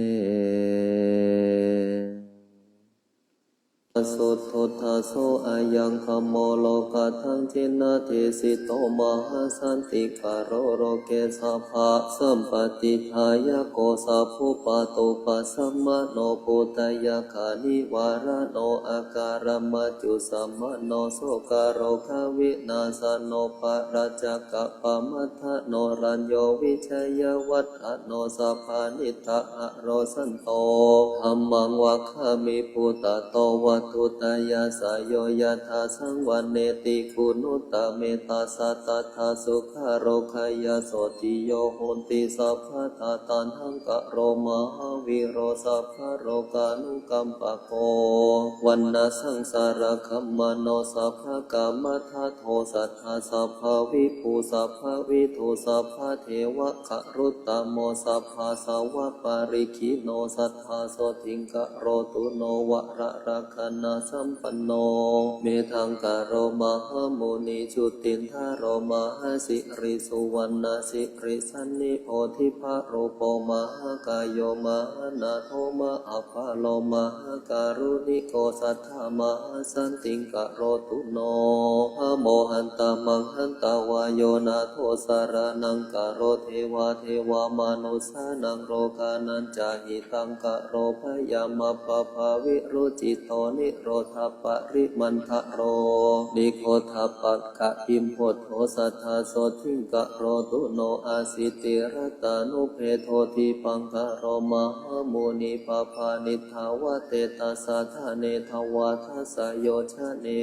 Suddho daso ayaṃ dhammo lokatthaṃ jinadesito, mahāsantikaro loke sabbasampattidāyako, sabbupaṭipassamaṇo buddhayakkhanivāraṇo, ākāramajjhu samano sokārogavināsano, parājagappammadaṇo rañño vijayavaḍ ḍhano, sabbamittā ārosanto, dhammaṃ vakkhāmi bhūtato vatthuttayassayo, yattha saṃvaṇṇeti guṇuttame, tassa tattha sukhā rogā ya sotthi yo honti sabbadā. Taṇhaṅkaro mahāvīro sabbarogānukampako, vaṇṇasaṃsāragāmano sabbakāmadāto, satthā sabbavibhū sabbavidū sabbadevagarūttamo, sabbasavapariggino satthā sotthī ṅkaro tū no vararakkhaṇa sampanno. Mettā karo mahāmuni, Jutindharo mahāsiri, Suvaṇṇasiri sannipho, Dibbarūpo mahākāyo, Mahānātho mahabbalā, Mahākāruṇiko satthā, Mahāsantiṃ karotu no. Khamo handa maṃ hantvā, yo nātho saraṇaṃ garo, Devā devā manussānaṃ, Lokānañca hitaṃ karo. Bhayam appabbā virūḷhicito, Nirodhapparimandaro, Nibbodhapakkavimuttito, Sadā sotthiṃ karotu no. Āsīti rattānubhedo, Dīpaṅkaro mahāmuni, Pabbāni dvādasettha sāsane, Dvādasa yojane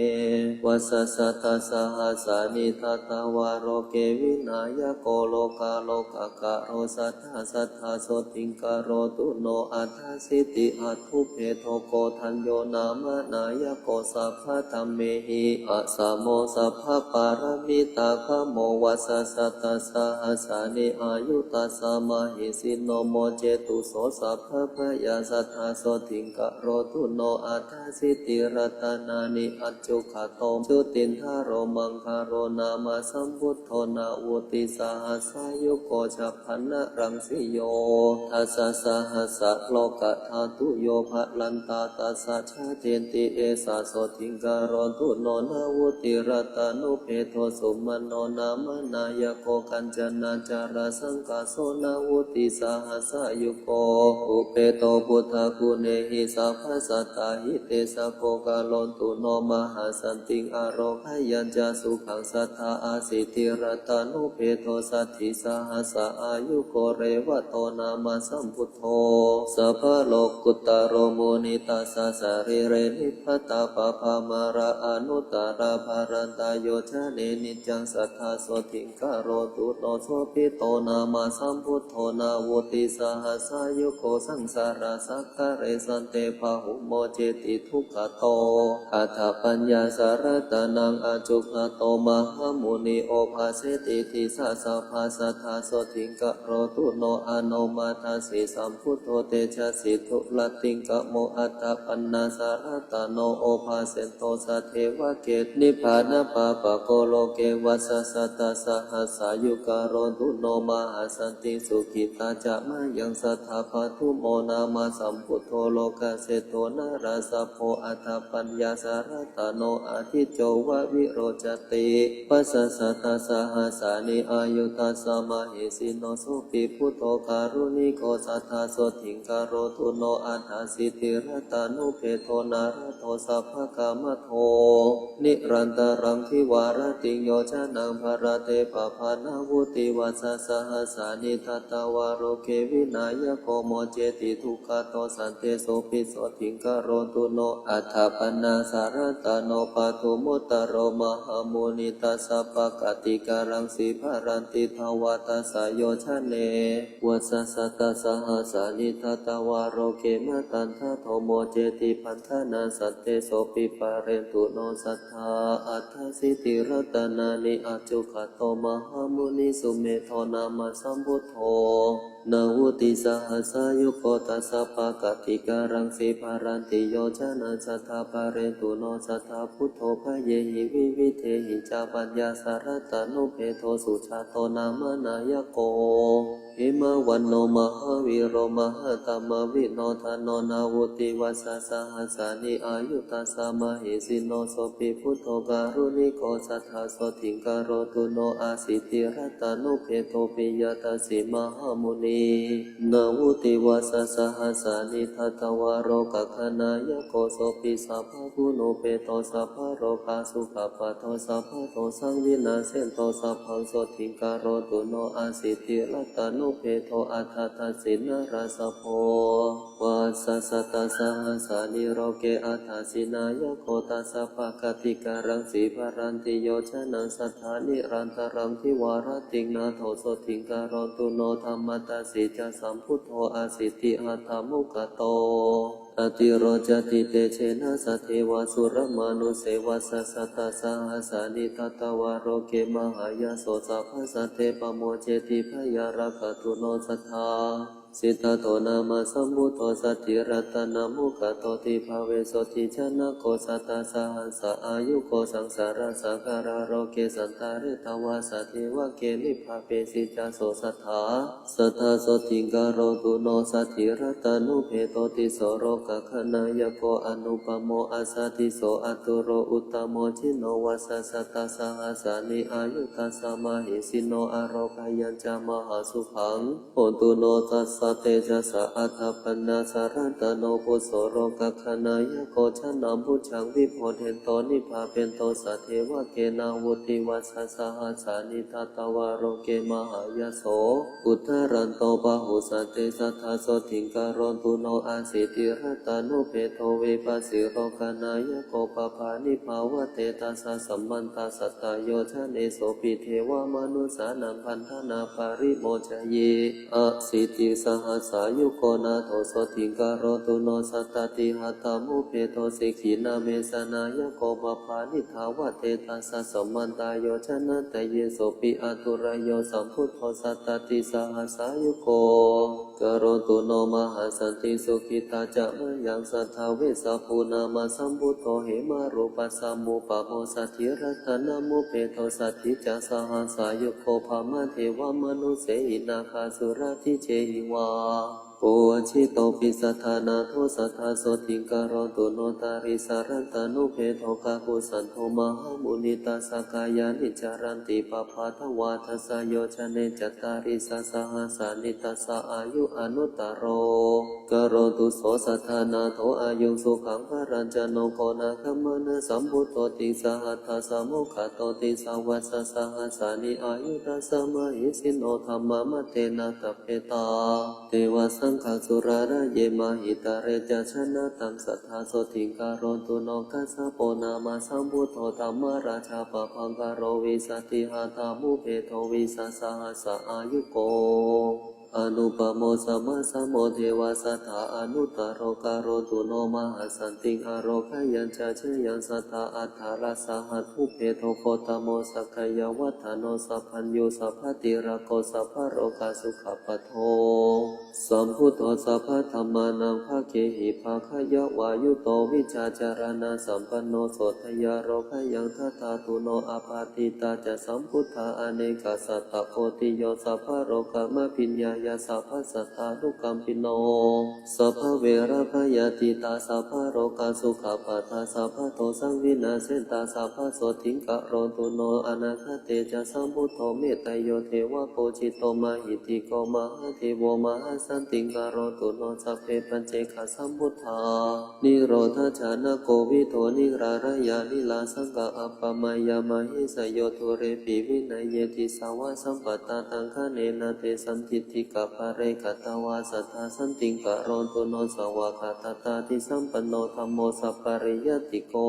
vasasatasahasāni, Datvā loke vināyako, Lokālokakāro sadā, Sadā sotthiṃ karotu no. Aṭṭhāsīti atthubhedo, Koṇḍañño nāma nāyako, Sabbadhammehi asamo, Sabbapāramitā khamo, Vasasatasahasāni āyū tassa mahesino. Mocetu so sabbabhayā, Sadā sotthiṃ karotu no. Aṭṭhāsīti rattanāni, Accakuṭṭho Jutindharo, Maṅgalo nāma sambuddho, Navuttisahassāyugo, Chabbaṇṇaraṃsiyo, Dasasahassalokadhātu yo, Balantā tassa jātenti, Esa sotthiṃ karotu no. Navuttirattanubhedo, Sumaṇṇo nāma nāyako, Kañcanajarasaṅkaso, Navuttisahassāyugo, Upeto buddhaguṇehi, Sabbasattahiते jago, Karotu no mahāsantiṃ, Ārogyāya ca sukhaṃ. Sadā āsīti rattanubhedo, Saddhisahassāyugo, Revato nāma sambuddho, Sabbalokuttaromuni, Tassa sarīre nibbāta, Pabbā mārā anuttarā, Balantā yojane niccaṃ. Sadā sotthiṃ karotu no. Sobhito nāma sambuddho, Navuttisahassāyugo, Saṃsārasāgare sante, Pahumoceti dukkhato, Aṭṭhapaññāsaratanaṃ. Accakuṭṭho mahāmuni, Obhāseti disā sabbā, Sadā sotthiṃ karotu no. Anomadassī sambuddho, Tejasvī duradhikamo, Aṭṭhapaṇṇasaratano, Obhāseto sadevake, Nibbānapāpaggo loke, Vasasatasahassaṃ, Karotu no mahāsantiṃ. Sukhitā ca mayaṃ, Sadā paṭhumo nāma sambuddho, Lokaseṭṭho narāsabho, Aṭṭhapaññāsaratano, Ādicco va virocati, Vasasatasahasāni āyū tassa mahesino. Sopi buddho kāruṇiko, Sadā sotthiṃ karotu no. Aṭṭhāsīti rattanubhedo, Nārado sabbakāmadho, Nirantaraṃ dvārattiyojanaṃ, Bharate pabbā navuttivasasahassāni, Datvā loke vināyako, Moceti dukkhato sante. Sopi sotthiṃ karotu no. Aṭṭhapaṇṇāsaratano, Paṭhumottaro mahāmuni, Tassa pākāṭikaraṃ sīvarattiṃ, Dvādasa yojane vasasatasahasāni, Datvā loke matandado, Moceti paṭhaṇā sante. Sopi pālentu no, Sadā aṭṭhāsīti rattanāni. Accakuṭṭho mahāmuni, Sumedho nāma sambuddho, Navuttisahassāyugo, Tassa pākāṭikaraṃ sīvarattiṃ, Yojanaṃ sadā pālentu no. Sadā buddho, Bhayehi vividhehi ca, Paññāsarattanubhedo, Sujāto nāma nāyako, Hemavaṇṇo mahāvīro, Mahātamavidhinodano, Navuttivasasahassāni āyū tassa mahesino. Sopi buddho kāruṇiko, Sadā sotthiṃ karotu no. Āsīti rattanubhedo, Piyadassī mahāmuni, Navuttivasasahassāni, Datvā lokagāhāyako, Sopi sabbaguṇūpeto, Sabbalokasukhappatto, Sabbadosaṃ vināsento, Sabbaṃ sotthiṃ karotu no. Āsīti rattanubhedo, Aṭṭhadassī narāsabho, Vasasatasahasāni loke, Aṭṭhāsī nāyako, Tassa pākāṭikaraṃ sīvarattiṃ, Yojanaṃ sadā nirantaraṃ, Dvāratthiṃ nātho sotthiṃ karotu no. Dhammadassī ca sambuddho, Āsīti aṭṭhamukhyato, Atirocati tejena, Sadā devasuramanussehi, Vasasatasahasāni datvā loke, Mahāyaso sabbasate, Pamuñceti bhayaṃ rakkhato no. Sadā Siddhattho nāma sambuddho saddhi ratanamukhto dīghāyuko sattasahassā āyuko saṃsārasāgarā loke santāne dvāsādevake nibbatīti ca so satthā sadā sotthiṃ karontū no saddhi rattanuppeto tisso lokakkhanāyako anupammā assa disso āturo uttamo jinorasā sattasahassāni āyū tassa mahesino ārogayañca mahāsukhaṃ hotu no tassa tejasā. Attamanā Ratananuddho lokakkhanāyako janabujjhaṃ vibudhetto nibbatīto saddevake navuttivasasahassāni datvā loke mahāyaso uddharanto pāhusate sadā sotthiṃ karontū no asīti rattanuppeto vipassi lokakkhanāyako pāpā nibbavatedha saha samantā satta yojanesu pi devamanussānaṃ paṇḍanā parimocayi asītisahasāyuko nātho sotthiṃ karontū no satta tihattamuppeto sikhī nāmesanāyako pāpā nibbavatedha saha samantā yojanatayesu pi āturayo sambuddho satta tisahasāyuko karontū no mahāsantiṃ. Sukhitā ca mayaṃ sadā vessabhū nāma sambuddho hemarūpasammuppamo saddhi rattanamuppeto saddhi ca sahasāyuko brahmā devamanussaihi nāgā surādhikeshiva. Puvvajjito pi sadā nātho sadā sotthiṃ karontū no taṃ tisso rattanuppeto kakusandho mahāmunisūpasaṅkhāya niccāranti pabbā davā dasayojane cattāḷīsasahassāni tassa āyū anuttaro karontū so sadā nātho āyuṃ sukhaṃ balañca nokho nāgāmanā sambuddho tiṃsahassāmokkhatto tiṃsavasasahassāni āyū tassa mahesino dhammamattena sappetā devā saṅghasurāraye mahītale ca janataṃ sadā sotthiṃ karontū no kassapo nāma sambuddho dhammarājā pabhaṅkaro vīsatisahassamuppeto vīsasahassāyuko anupammā samasāmo devā sadā anuttaro karontū no mahāsantiṃ. Ārogayañca jayaṃ sadā aṭṭhārasasahassamuppeto gotamo sakyavatthano sapañño sabbatilokā sabbalokasukhappado sambuddho sabbadhammānaṃ bhāgehi bhāgayavā yutto vijjācaraṇasampanno sotthāya lokayaṃ dadhātu no appaṭitatā ca sambuddhā anekasatakoṭiyo sabbalokābhiññāya sabbasattānukampino sabbaverabhayātītā sabbalokasukhappatā sabbadosaṃ vinassetaṃ sabbasotthiṃ karontū no. Anāgate ca sambuddho metteyyo devapūjito mahīddhiko mahādevo mahāsantiṃ karontū no. Sabbe paccekasambuddhā nirodhajjanako vidū nirālāya nirāsakā appamāya mahesino dūrepi vinayehi disvā sampattā taṅkhaṇena tesaṃ diṭṭhikapale katvā sadā santiṃ karontū no. Svākkhātatādīsampanno dhammo sappariyādiko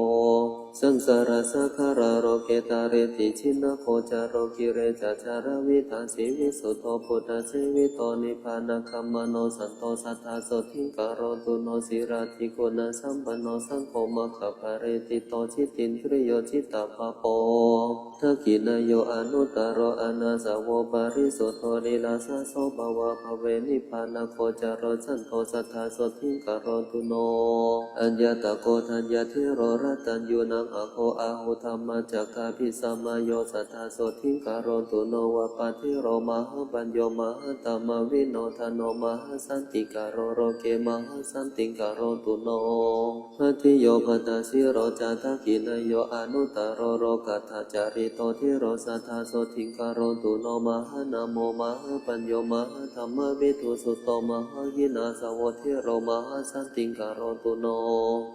saṃsārasāgarā loke tāretīti jinako caro girisikharataṭṭhāsi visuddho buddhaseviतो nibbānagāmino santo sadā sotthiṃ karontū no. Sīlādiguṇasampanno saṅgho maggaphale ṭhito jitendriyo jitappo dakkhiṇeyyo anuttaro anāsavo parisuddho nirāsasāvakā nibbānagocaro santo sadā sotthiṃ karontū no. Aññātakoṇḍaññathero rattaññūnaṃ āgū āgū dhammacakkabhisamayo sadā sotthiṃ karontū no. Vāpathero mahāpañño mahāttamavino dano mahāsantikaro loke mahāsantiṃ karontū no. Bhaddiyo bhaddasīlo ca dakkhiṇeyyo anuttaro lokaṭṭhacarito thero sadā sotthiṃ karontū no. Mahānāmo mahāpañño mahāttamavino sutto mahāhīnāsavo thero mahāsantiṃ karontū no.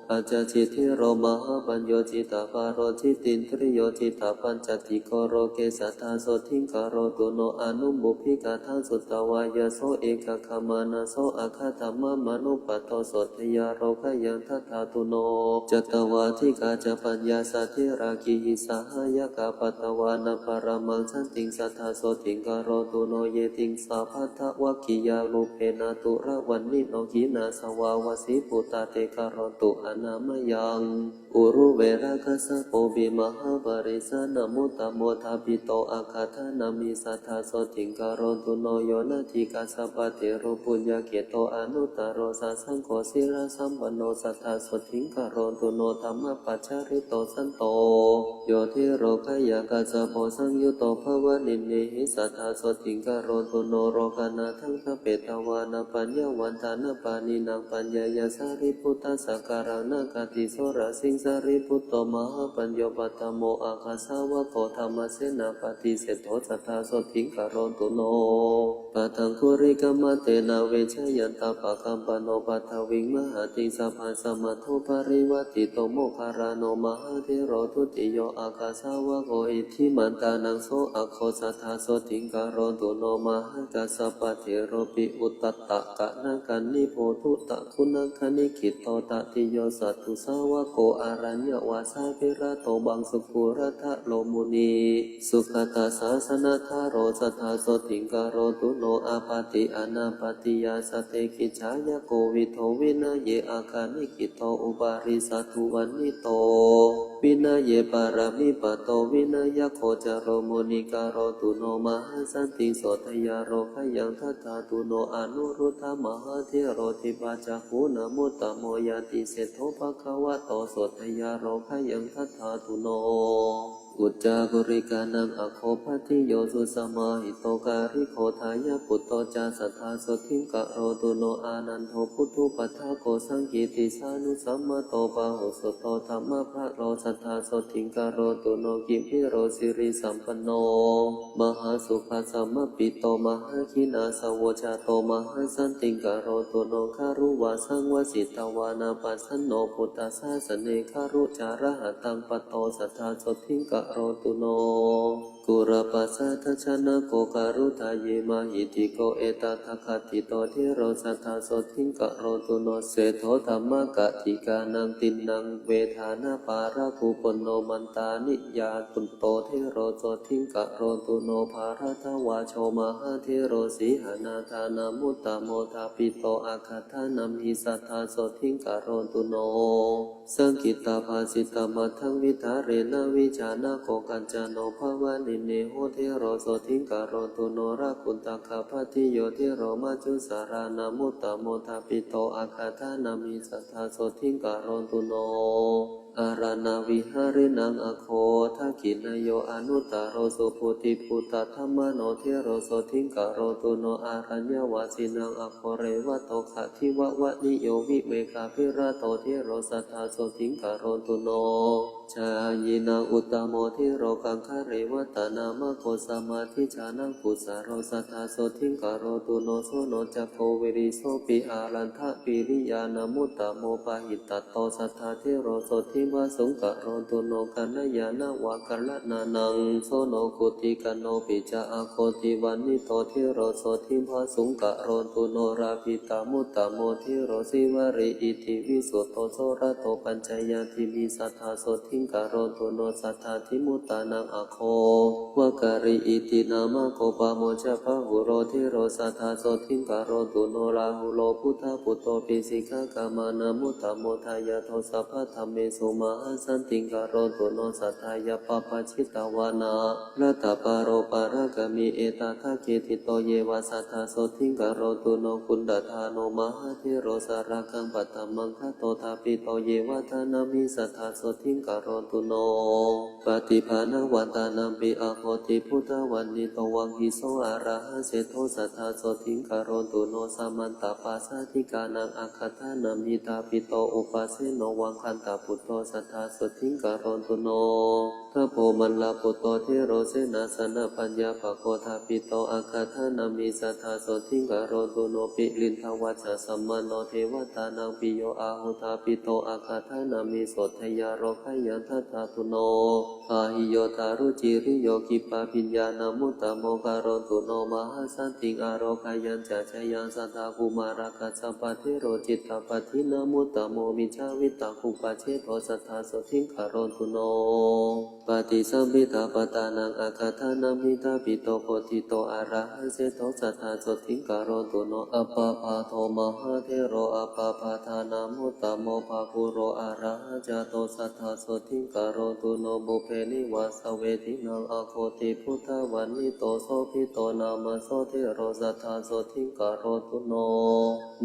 Ācāsīthero mahāpañño jitapalo jitendriyo jitapaññātiko loke sadā sotthiṃ karontū no. Anuppukkhitadaṃ sutvā yaso ekaggāmanaso āgadhamma manubbhāto sotthāya lokayaṃ dadhātu no. Ca tvaṃ dīghā ca paññasā therā girisikharataṭṭhāsi paṭhavāna paramaṃ santiṃ sadā sotthiṃ karontū no. Ye tiṃsā paṭhavikkhityā rūpena turavanino hīnā savā vasībhūtā te karontu anāmayaṃ. Uruvela Kassapo pi mahāparisannamuttamo thapito, āgatānaṃ hi satthā sotthiṃ karontu no. Yo natthi kassapathero puññakkhettaṃ, anuttaro sasaṅgho sīlasampanno, satthā sotthiṃ karontu no. Dhammapaccārito santo, yo dhīro khayaṃ kassapo, saṃyutto bhāvanābhiññamhi, satthā sotthiṃ karontu no. Lokānaṃ daddafetvāna paññāvantaṃ, na pāṇinā paññāya, sārīputtasākaraṃ, nāgāti soḷasiṃ. Sārīputto mahāpañño, paṭhamo āga sāvako, dhammasenāpati seṭṭho, satthā sotthiṃ karontu no. Paṭhaṅgulimālena ve jayantaṃ, pakkāmatthu paṭhaviṃ mahatiṃ, sabbaṃ samādo, parivārito moggallāno, mahāthero, dutiyo āga sāvako, iddhimantānaṃ so āgo, satthā sotthiṃ karontu no. Mahākassapathero pi, uddatakanakannipho, duttaguṇagaṇikkhitto, tatiyo satthu sāvako, aññāvasābhirattho, paṃsuddhadharo muni, sugatassa jānadharo, satthā sotthiṃ karontu no. Āpatti anāpatti ca, satte kiccāya, kovido vinaye akaniṭṭhito, uparissaduvanito vinaye, paṇāmipatto vinayagocaro, munikaro duno. Mahāsantiṃ sotthāya, lokayaṃ dadhātu no. Anuruddho mahāthero, dibbacakkhūnamuttamo, ñātiseṭṭho bhagavato, sotthāya lokayaṃ dadhātu no. Uccakuḷikānaṃ āgo, bhaddiyo susamāhito, kālikathāya putto ca, satthā sotthiṃ karontu no. Ānando puthuppadako, saṅgītisammito, bāhusutto dhammabalo, satthā sotthiṃ karontu no. Kumbhīro sirisampanno, mahāsabhasamāhito, mahāgirāsavo jato, mahāsantiṃ karontu no. Gārū vāsaṃ vasitvāna, pasanno buddhasāsane, gārū ca rāhataṃ patto, satthā sotthiṃ karontu no. Kulopassatha janako, gārudhayī mahītiko, etadaggatiyo dhīro, satthā sotthiṃ karontu no. Seṭṭho dhammakattikānaṃ, tiṇṇaṃ vedānaṃ pālako, puṇṇo mantāni yāniko, dhīro sotthiṃ karontu no. Bhāradvājo mahāthero, sīhanathānamuttamo, thapito āgatānaṃ hi, satthā sotthiṃ karontu no. Saṅkhittibhāsitamatthāgaṃ, vihāre nivijjano, kaccano pavanimāno, dhīro sotthiṃ karontu no. Rāhulakkhatiyo dhīro, maccusālānamuttamo, thapito āgatānaṃ hi, satthā sotthiṃ karontu no. Araṇavihāriṇaṃ āgo, dakkhiṇeyyo anuttaro, subhuti buddhadhammāno, dhīro sotthiṃ karontu no. Araññavasīnaṃ āgo, revato gandhivaṇṇiyo, vivekabhirato dhīro, satthā sotthiṃ karontu no. Jhāyī naṃ uttamo dhīro, gaggā revatānaṃ āgo, samādhi jhānaṃ kusalo, satthā sotthiṃ karontu no. Janosabho vilisopi, ānandaviriyānamuttamo, pahitattho satthā dhīro, sotthiṃ pāturahu karontu no. Kalyāṇavācanaṃ janesu, jino gutikanno pi ca, āgo tivaṇṇito dhīro, sotthiṃ pāturahu karontu no. Labhānamuttamo dhīro, sīvalī iti visuttā, surakkho pañcaññappadīpajato, satthā sotthiṃ karontu no. Sattādhimuttānaṃ āgo, vaggālī iti nāmako, pāmojabāhulo dhīro, satthā sotthiṃ karontu no. Rāhulo buddhaputto, piṭakatthaṃ janesu, uttamo, dayādo sabbadhammesu, mahāsantiṃ karontu no. Satthā yā pabbajitavāna, laddhā pārokarakkhamī, etadakkhitvā yeva, satthā sotthiṃ karontu no. Koṇḍañño mahāthero, sālakaṃ paṭhamaṃ gato, thapito yeva, tānaṃ hi, satthā sotthiṃ karontu no. Paṭibhāṇavantānaṃ pi, āgo tibuddhavaṇṇito, vaggiso arahaṃ seṭṭho, satthā sotthiṃ karontu no. Samantā parājikānaṃ, āgatānaṃ hi, thapito upasenno, vaggantabuddho, satthā sotthiṃ karontu no. Tapo mallaputto dhīro, senāsanapaññāpako, thapito āgatānaṃ hi, satthā sotthiṃ karontu no. Pulindavaccasamāno, devatānaṃ piyo āgu, thapito āgatānaṃ hi, sotthāya lokayaṃ dadhātu no. Pahīno daruciriyo, khippabhiñāṇamuttamo, karontu no mahāsantiṃ, ārogyānañca jayaṃ. Santakumārakassapo, dhīro cittappaṭividhamuttamo, majjhavittaṃ upajjhāyiko, satthā sotthiṃ karontu no. paṭisambhidapattānaṃ aggādhānaṃ mittāpito koṭiyo arahaṃ seṭṭho satthā sotthiṃ karotu no. Appamāṇo mahāthero appamāṇānamuttamo pāpuro arahaṃ jāto satthā sotthiṃ karotu no. Pubbe nivāsavedanaṃ aggi buddhavanito sobhito nāma so thero satthā sotthiṃ karotu no.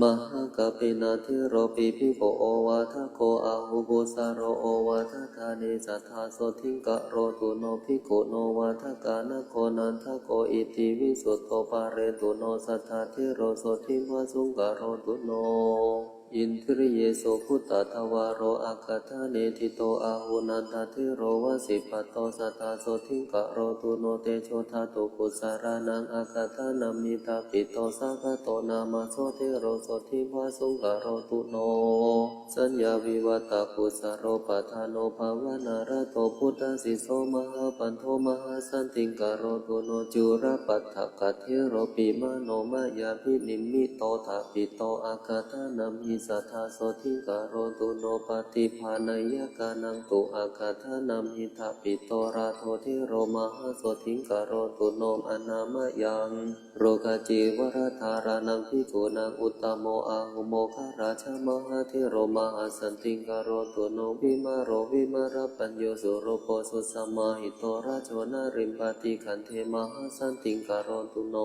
Mahākappina theropi bhikkhū ovādako āguṃ kusalo ovādadāni satthā sotthiṃ karotu no. Bhikkhunovādakā nāgo nandako iti visuddho pāletu no satthā thero sotthiṃ bhāsuṃ karotu no. Indriyesu bhūtatvāro aggādhāne ṭhito āguṃ nanda thero vasipato satthā sotthiṃ karotu no. Tejodhātu kusalānaṃ aggādhānaṃ mittāpito saṅkhāto nāma so thero sotthiṃ bhāsuṃ karotu no. Saññāvivajjakusalo pāpāno bhāvanārato buddhasisso mahāpanto mahāsantiṃ karotu no. Cūḷapaddakatheropi manomayābhinimmitasopādo aggādhānamhi satthā sotthiṃ karotu no. Paṭibāhānaññākānaṃ tu aggādhānamhi ṭhapito rāhulā thero mahāsotthiṃ karotu no. Anāmayaṃ rogacīvaraṃ ṭhānaṃ bhikkhūnaṃ uttamo āguṃ moggallāno mahāthero mahāsantiṃ karotu no. Vimālo vimālapañño sūlabho susamāhito rājo nālī paṭiggaṇhe mahāsantiṃ karotu no.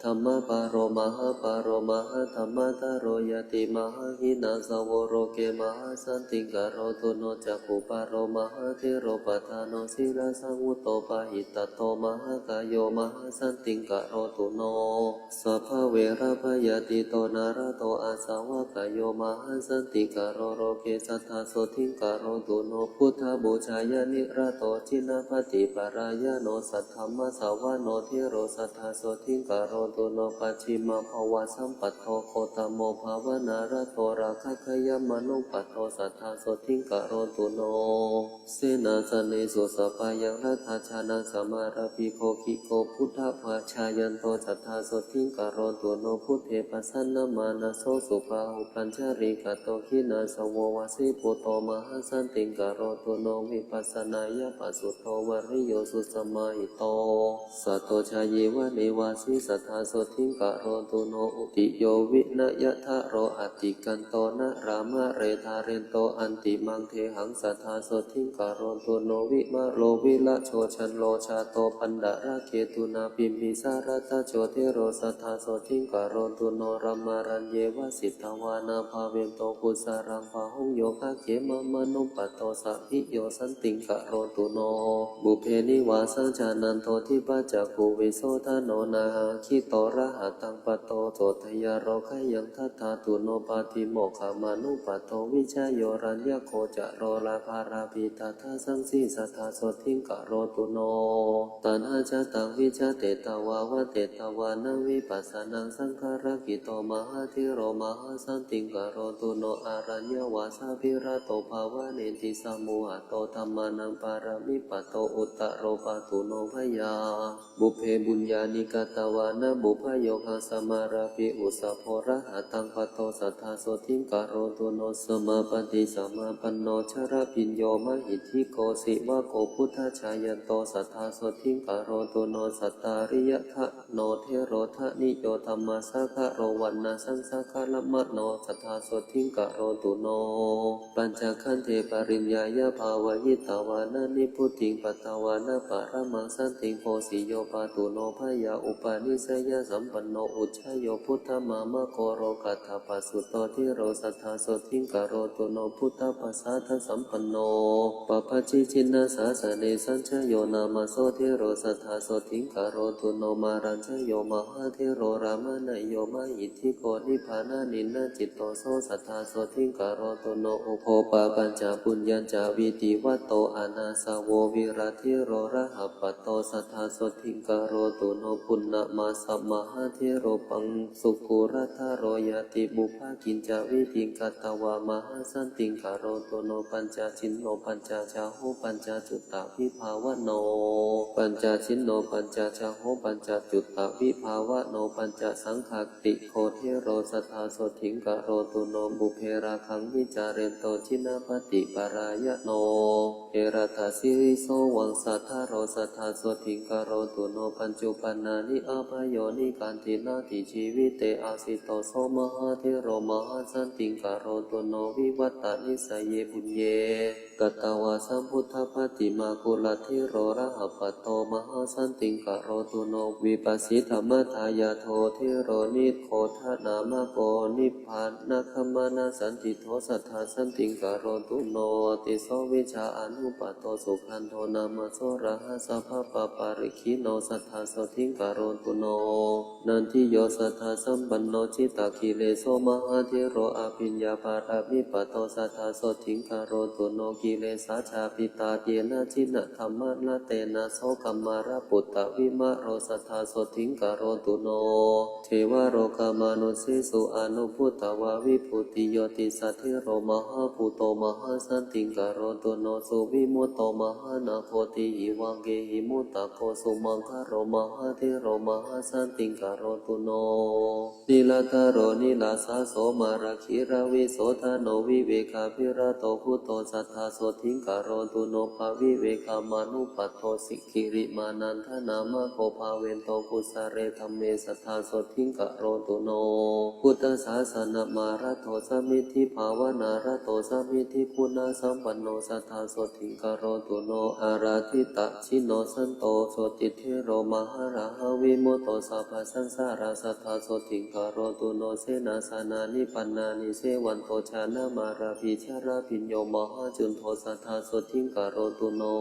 Dhammapālo mahāpālo mahādhammadharo ñātī mahā hīnasāvo loke mahāsantiṃ karotu no. Cakkhupālo mahāthero paṭhāno sīlasaṃvutto pahitattho mahākāyo mahāsantiṃ karotu no. Sabbaverabhayatīto nānattavaṇṇaso mahāsantiṃ karotu no. Loke satthā sotthiṃ karotu no. Buddhapūjāya niratto jinapaṭiparāyino saddhammassavāno thero satthā sotthiṃ karotu no. Pacchimabbhāvasampatto gottamo bhāvanārato lokaggayāmanuppatto satthā sotthiṃ karotu no. Senāsane susabbāyaṃ laddhajānaṃ samārāpi gokhiko buddhapajāyanto satthā sotthiṃ karotu no. Buddhe pasannamānaso subhāhupañjarikato jināsavo vasiputo mahāsantiṃ karotu no. Vipassānāya passu to variyo susamāhito saddo cāyeva nevāsi satthā sotthiṃ karotu no. Utiyo vinayadharo attikanto nāḷāmaṇḍe dhārento antimaṃ dehaṃ satthā sotthiṃ karotu no. Vimālo virajo caṇḍo jāto paṇḍaraketuṇā bhimāsārasahajo thero satthā sotthiṃ karotu no. Brahmacāriṃ vasitvāna bhāveto kusalaṃ bahū yo cāpi māmanuppatto sabbiro santiṃ karotu no. Pubbe nivāsaṃ jānanto dibbacakkhuṃ visuddhāno nāgā kho arahantaṃ paṭisambhūtuṃ so teyya lokayaṃ dadhātu no. Pātimokkhamānuppadāno vijayo raññako ca coḷapālabi tadā saṅsi satthā sotthiṃ karotu no. Taṇhā ca taṃ vijatetvā vadetvāna vipassanā saṅkhārakkhitvā mahāthero mahāsantiṃ karotu no. Araññavāsavirato bhāvaye ṭhitā samuddaṃ so dhammānaṃ pāramī paṭipadā uttaro pāthu no. Pubbe puññāni katvāna pubbayogaṃ samārapi ujucittaṃ arahantaṃ paṭisambhūtuṃ so satthā sotthiṃ karotu no. Samāpattī samāpanno jnanabhiññū mahiddhiko sāvako buddhajāyanto satthā sotthiṃ karotu no. Santāriyakkhaṇo thero dāniyo dhammasākaro vaṇṇasaṃsārakkhamāno satthā sotthiṃ karotu no. Pañcakkhandhe pariññāya bhāvayitvāna nibbutiṃ patvāna paramaṃ santiṃ bhūsuyo pāthu no. Byāpāde upanissayasampanno ujjayo buddhagāmako lokassāti pasutto thero satthā sotthiṃ karotu no. Buddhapasādasampanno pabbajitchinasāsane sanjayo nāma so thero satthā sotthiṃ karotu no. Mārañjayo mahāthero rāmaṇeyo mahi ddhiko nibbānanīna citto so satthā sotthiṃ karotu no. Ubho pāpañca puññañca vītivatto ānāsavo virathero lahappatto satthā sotthiṃ karotu no. Puṇṇamassa mahāthero pañcasūkuladharo ñātipubba kiñca vidhiṃ katvā mahāsantiṃ karotu no. Pañcasino pañcajāho pañcacuttavibhāvano pañcasino pañcajāho pañcacuttavibhāvano pañcasaṅghā tigo thero sadā sotthiṃ karotu no. Pubbe rāgaṃ vicārento jinapaṭiparāyano eradasiriso vamsadharo sadā sotthiṃ karotu no. Pañcuppannāni ābhayaṃ nikkhanti natthi jīvite āsito so mahāthero mahāsantiṃ karotu no. Vivattanisaye puññe katvā sambuddhapaṭimā kuladhiro rājapatto mahāsantiṃ karotu no. Vippasidhammadāyādo thero nigodhanāmako nibbānagamaṇasaṇṭhito sadā santiṃ karotu no. Tisso vijjā anupatto sugandho nāma sorāhasabhapaparikkhiṇo sadā sotthiṃ karotu no. Nandiyo sadā sampanno jitakileso mahāthero abhiññāparamipatto sadā sotthiṃ karotu no. Kilesā chāpitā yena jinadhammaratena so kammaḷaputtāvimāro sadā sotthiṃ karotu no. Devalokamanussesū anubbhutvā vibhūtiyo disā thero mahābhūto mahāsantiṃ karotu no. Suvimutto mahānāgo tīhi vaggehi muttako sumaṅgalo mahāthero mahāsantiṃ karotu no. Nirantaro nirāsāso māragirivisodano vivekabhirato gutto sadā sotthiṃ karotu no. Pavivekamanuppadosī girimānandanāmako pāvento kusale dhamme sadā sotthiṃ karotu no. Buddhasāsanamārado samiddhibhāvanārato samiddhiguṇasampanno sadā sotthiṃ karotu no. Ārādhitacitto santo jotithero māraṃ vimutto sabbasaṃsārā sadā sotthiṃ karotu no. Senāsanāni panāni sewanto janamārabhī jalabhiñño mahācundo sadā sotthiṃ karotu no.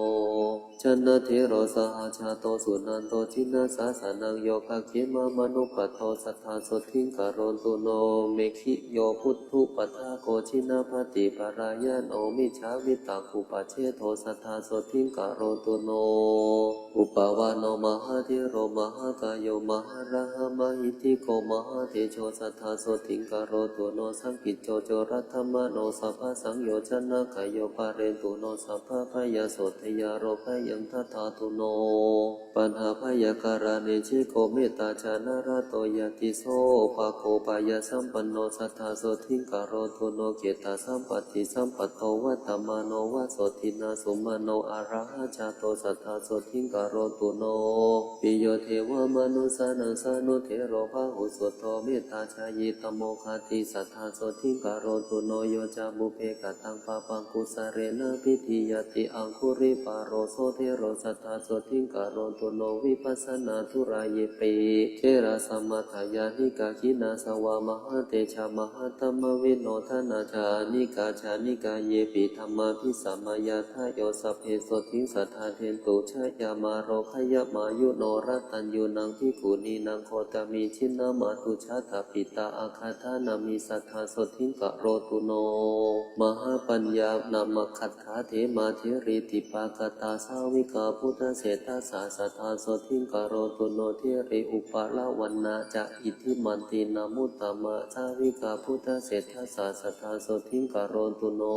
Jannathero sahajāto sūnanto jinasāsanaṃ yogakkhimamanuppadho sadā sotthiṃ karotu no. Meghiyo puthuppadako jinapaṭiparāyano micchāvitakkhuppacceddo sadā sotthiṃ karotu no. Uppavano mahāthero mahākāyo mahārahamāhiddhiko mahātejo sadā sotthiṃ karotu no. Saṅkicco coratthamano sabbasaṃyojanakāyo parittano sabbabhayaso teyyarogayaṃ dadhātu no. Pahānabhayakaraṇe jheko mettācaraṇarato ñātiso upāgo upāyasampanno sadā sotthiṃ karotu no. Khettasampattisampatto vaḍḍhamāno va sotthinā sumano arahajāto sadā sotthiṃ karotu no. Piyo devamanussānaṃ sāṇuttero bāhussuddho mettāchāyittamo khattiṃ sadā sotthiṃ karotu no. Yo ca pubbe kataṃ pāpaṃ kusalena piṭṭhiyati aṅgulimālo so thero sadā sotthiṃ karotu no. Vippasannatarāyepi therā sammādāyānikā khīṇāsavā mahātejā maha- -tmāvino thanayanikā yanikā yepi dhammā abhisamāya ṭhāyo sabbe sotthiṃ sadā dentu. Jayāmarogyāmayuno rataññūnaṃ bhikkhunīnaṃ gotami jinamātujātapitā agadānamhi sadā sotthiṃ karotu no. Mahāpaññānamaggad- -ṭhā khemā theritippakatā sāvikā buddhaseṭṭhasā sadā sotthiṃ karotu no. Therī upālavaṇṇā ca iddhimanti nāmuttama sāvikā buddhaseṭṭhasā sadā sotthiṃ karotu no.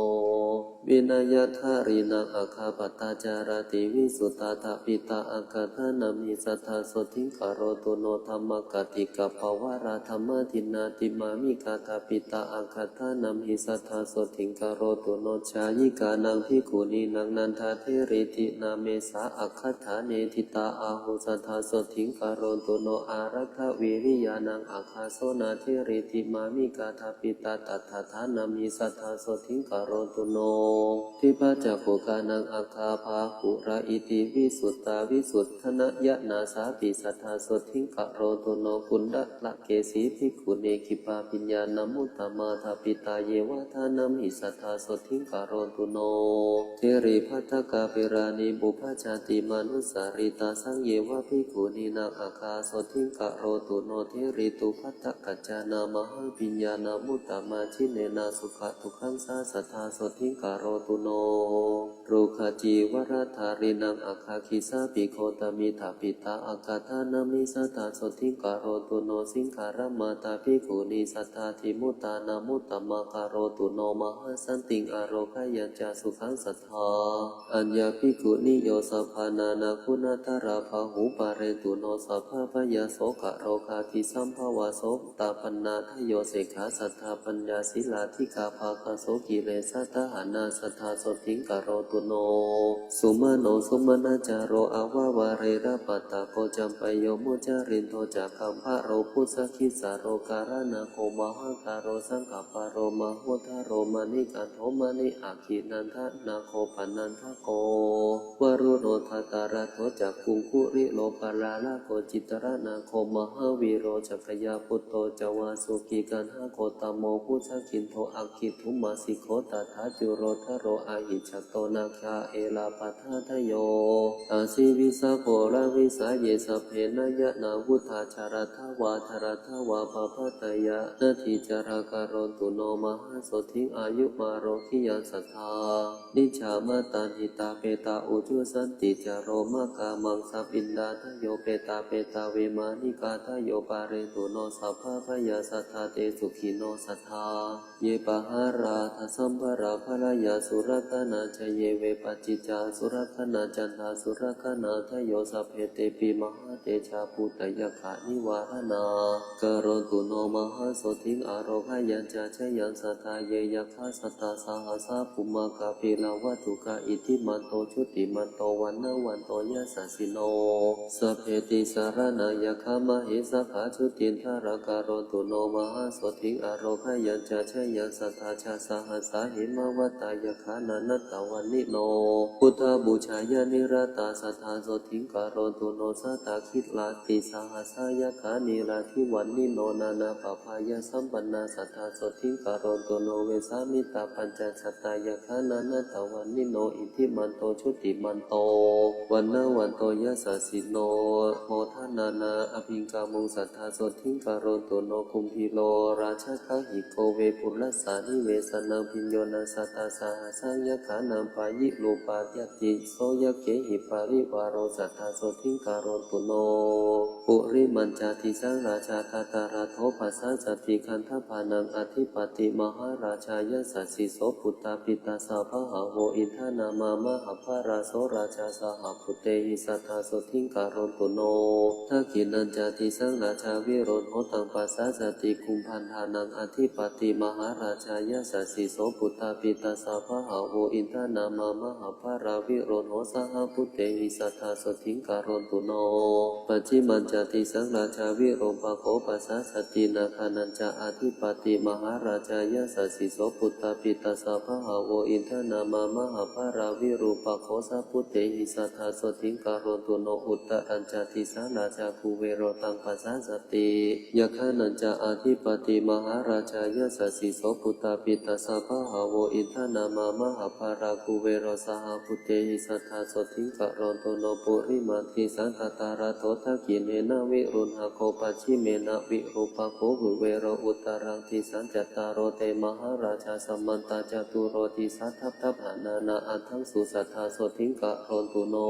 Vinayadhārīnaṃ aggappattācarativisuddhā thapitā agadānamhi sadā sotthiṃ karotu no. Dhammakaṭṭikappavārā dhammadinnā timmāmikā thapitā agadānamhi sadā sotthiṃ karotu no. Jhāyikānaṃ bhikkhunīnaṃ nandatheriti nāmesā aggadāne ṭhitā āhu sadā sotthiṃ karotu no. Āraddhaviriyānaṃ agghāso nātheriti mā- -mikā thapitā tattha dānamhi sadā sotthiṃ karotu no. Dibbacakkukānaṃ aggappahurā iti visuddhā visuddhānayanā sāpi sadā sotthiṃ karotu no. Kuṇḍa- -lakesī bhikkhunī khippābhiññā nāmuttama thapitā yeva dānamhi sadā sotthiṃ karotu no. Therī bhaddakā pelāni pubbajātimanussaritāsaṃ yeva bhikkhunīnaṃ agghā sotthiṃ karotu no. Therī tubhaddakaccānā mahābhiññā nāmuttama jinenā sukhadukkhaṃ sā sadā sotthiṃ karotu no. Rogacīvaradhārīnaṃ agghā kissā Sāpi Gotami Dabitā Aggadhanami sadā sotthiṃ karontu no. Siṅgāramattā bhikkhunī sadā Timuttā Namuttama karontu no. Mahāsantiṃ ārogyañca sukhaṃ sadā Aññā bhikkhunīyo sabbā nānāguṇākara bāhū parentu no. Sabbā bhayā sokā rogā disambhavā sottappannā ādayo, sekhā sadā paññasīlādhikā pāpā sokilesādahaṇā sadā sotthiṃ karontu no. Sumano sumanañcaro avā varena paṭṭhako, campāyo muccharindo ca gambhīro buddhakittaro, karāṇago mahākāro saṅkhapparo mahottharo, maṇikan do maṇi aggi nandanāgo panandako varuṇo dhataraṭṭho ca kumbhīro paṇṇaraso citrānāgo mahāvīro jatyapatto ca vāsuki kaṇhā gotamo buddhakittho aggi dummasi go tathā cūḷodharo ahi jato nāgā aerapāghādayo aṭṭhavīsā coravisā ye sabbe nāyakā buddhā jalatthā vā daladthā vā pāpūjayā natthi cālā karontu no. Mahāsotthiṃ āyumārogyāsadā nijjā matā hitvā petā ujū santi ca rogā mucciṃsu. Piṇḍādayo petā petavīmaṇikādayo parentu no. Sabbā bhayā sadā te sukhino sadā ye pahārādassambaraṃ, bhayā sulakkhaṇā ca ye vepacittā sulakkhaṇā, candā sulakkhaṇādayo sabbe tepi mahātejabhūtā yakkhā nivāraṇā karontu no. Mahāsotthiṃ ārogyāñca jayaṃ sadā ye yakkhā sattasahassā bhummā kāpilavatthu kā, iddhimanto jutimanto vaṇṇavanto yasassino, sabbe tisaṇṇā yakkhā mahesā jutiṇḍhārā karontu no. Mahāsotthiṃ ārogyāñca jayaṃ sadā chasahassā hemavatā yakkhā nānattavaṇṇino, buddhapūjāya niratā sadā sotthiṃ karontu no. Sātāgirā tisahassā yakkhā nānattavaṇṇino, nānābhayasampannā sadā sotthiṃ karontu no. Vessāmittā pañcasatā yakkhā nānattavaṇṇino, iddhimanto jutimanto vaṇṇavanto yasassino, modamānā abhikkāmuṃ sadā sotthiṃ karontu no. Kumbhīro rājagahiko vepullassa nivesanaṃ, bhiyyo naṃ satasahassaṃ yakkhānaṃ payirupāsati, so yakkhesūpanisā pavaro sadā sotthiṃ karontu no. Purimañca disaṃ rājā dhataraṭṭho pasāsati, gandhabbānaṃ ādhipati mahārājā yasassi so. Puttāpi tassa bahavo indanāmā mahabbalā, so rājā saha puttehi sadā sotthiṃ karontu no. Dakkhiṇañca disaṃ rājā virūḷho taṃ pasāsati, kumbhaṇḍānaṃ ādhipati mahārājā yasassi so. Puttāpi tassa bahavo indanāmā mahabbalā, virūḷho saha puttehi sadā sotthiṃ karontu no. Pacchimañca disaṃ rājā virūpakkho pasāsati, nāgānañca ādhipati mahārājā yasassi so. Puttāpi tassa bahavo indanāmā mahabbalā, virūpakkho saha puttehi sadā sotthiṃ karontu no. Uttarañca disaṃ rājā kuvero taṃ pasāsati, yakkhānañca ādhipati mahārājā yasassi so. Puttāpi tassa bahavo indanāmā mahabbalā, kuvero saha puttehi sadā sotthiṃ karontu no. Purimaṃ disaṃ dhataraṭṭho dakkhiṇena virūḷhako, pacchimena virūpakkho kuvero uttaraṃ disaṃ. Cattāro te mahārājā samantā caturo disā daddallamānā aṭṭhaṃsu sadā sotthiṃ karontu no.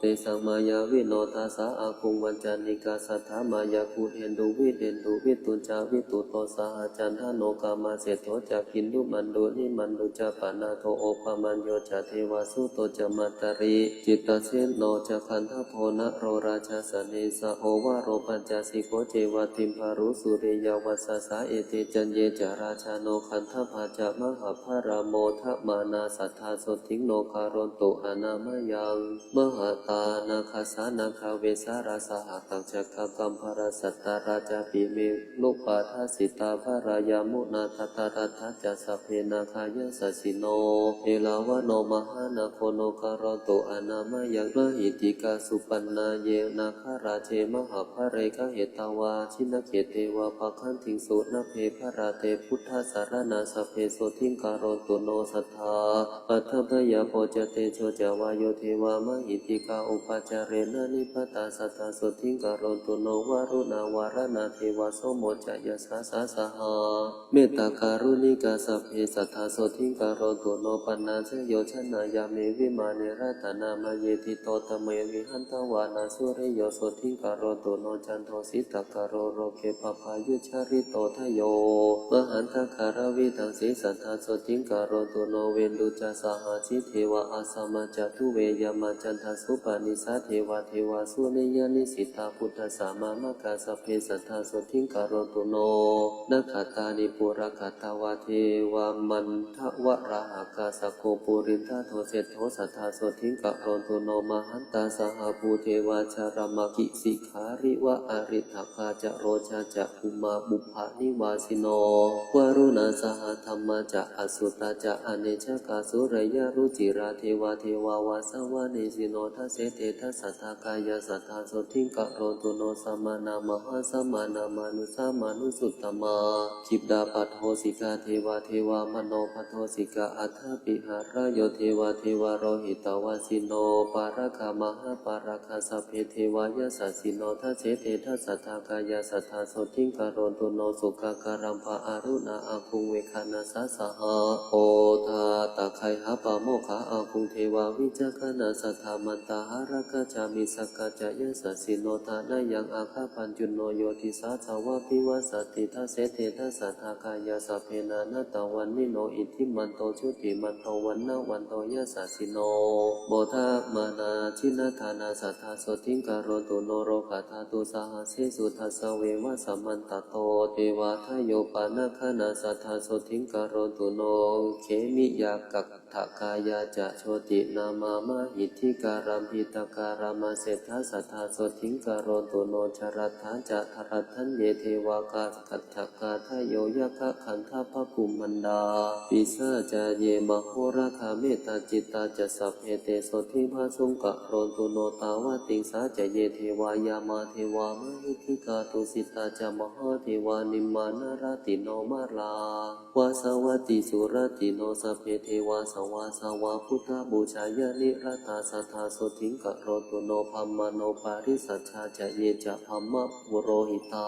Tesaṃ māyāvino dāsā āguṃ vañcanikā saṭhā, māyā kuṭeṇḍu veṭeṇḍu viṭū ca viṭuṭo saha, candano kāmaseṭṭho ca kinnughaṇḍu nighaṇḍu ca, panādo opamañño ca devasūto ca mātali, cittaseno ca gandhabbo naḷo rājā janesabho, varo pañcasikho ceva timbarū suriyavacchasā, ete caññe ca rājāno gandhabbā ca mahabbalā, modamānā sadā sotthiṃ no karontu anaṃ mayaṃ. Mahānāgā nāgasā nāgā vesālā saha tacchakā, kambalassatarā cāpi viruḷhā lāsitā, balā yāmunā dhataraṭṭhā ca sabbe nāgā yasassino, erāvaṇo mahānāgo no karontu anaṃ mayaṃ. Mahiddhikā supaṇṇā ye nāgarāje mahapphale, gahetvā jinapaññe devā bhaddantī sunakkhattaṃ, balā te buddhassaraṇā sabbe sotthiṃ karontu no sadā. Paṭhaviya āpo ca tejo ca vāyo devā mahiddhikā, upācāyāni pattonā sadā sotthiṃ karontu no. Varuṇā varaṇā devā somo ca yasasā saha, mettākāruṇikā sabbe sadā sotthiṃ karontu no. Panāsayo janāya me vimāne, ratanaṃ paṇidhi Todame vihatvāna suriyo sotthiṃ karotu no, candvo sītakaro loke pabhāyujjhālito. Dayo mahantagārā vidaṃ sīsattha sotthiṃ karotu no, veṇḍū ca sahasī devā asamā ca duve yamā, candassūpanisā devā devasūriyanisitā buddhasāmāmakā, sabbe sattha sotthiṃ karotu no. Nakkhattāni purakkhatvā devā maṇḍavalāhakā, sakko purindado seṭṭho sadā sotthiṃ karotu no, mahantā sahabhū devā jalamaggisikhāriva ariṭṭhakā ca rojā ca ummāpupphanivāsino, varuṇā sahadhammā ca accutā ca anejakā sūleyyarucirā, devā devā vāsavanesino. Dasete dasadhā kāyā sadā sotthiṃ karotu no, samānā mahāsamānā mānusā mānusuttamā, khiḍḍāpadūsikā devā devā manopadūsikā athāpi harayo, devā devā lohitavāsino pāragā mahāpāragā, sabbe devā yasassino. Dasete dasadhā kāyā sadā sotthiṃ karotu no, sukkā karambā aruṇā aggū veghanasā saha, odātagayhā pāmokkhā aggū devā vicakkhaṇā, sadāmattā hāragajā missakā ca yasassino. Thanayaṃ āgā pañcuṇṇo yo disā dvārapaṭivassati. Dasete dasadhā kāyā sabbe nānattavaṇṇino, iddhimanto jutimanto vaṇṇavanto yasassino, modamānā jinadānā sadā sotthiṃ karotu no. Lokadhātusahassīsu dasavevasamantato, devā dayo panāgānā sadā sotthiṃ karotu no. Khemiyā kaṭṭhakāyā ca jotināmā mahiddhikā, lambitakā lāmaseṭṭhā sadā sotthiṃ karotu no. Jalathā ca jalathalaye devā kaṭṭhakā, dayo yakkhagandhabbakumbhaṇḍā pisāca ye mahoragā, mettācittā ca sabbe te sotthiṃ phasuṃ karotu no. Tāvatiṃsā ca ye devā yāmā devā mahiddhikā, tusitā ca mahādevā nimmānaratino, mārā vāsavattī suratino, sabbe devāsavāsavā buddhapūjāya niratā, sadā sotthiṃ karotu no. Brahmano parisajjā ca ye ca brahmapurohitā,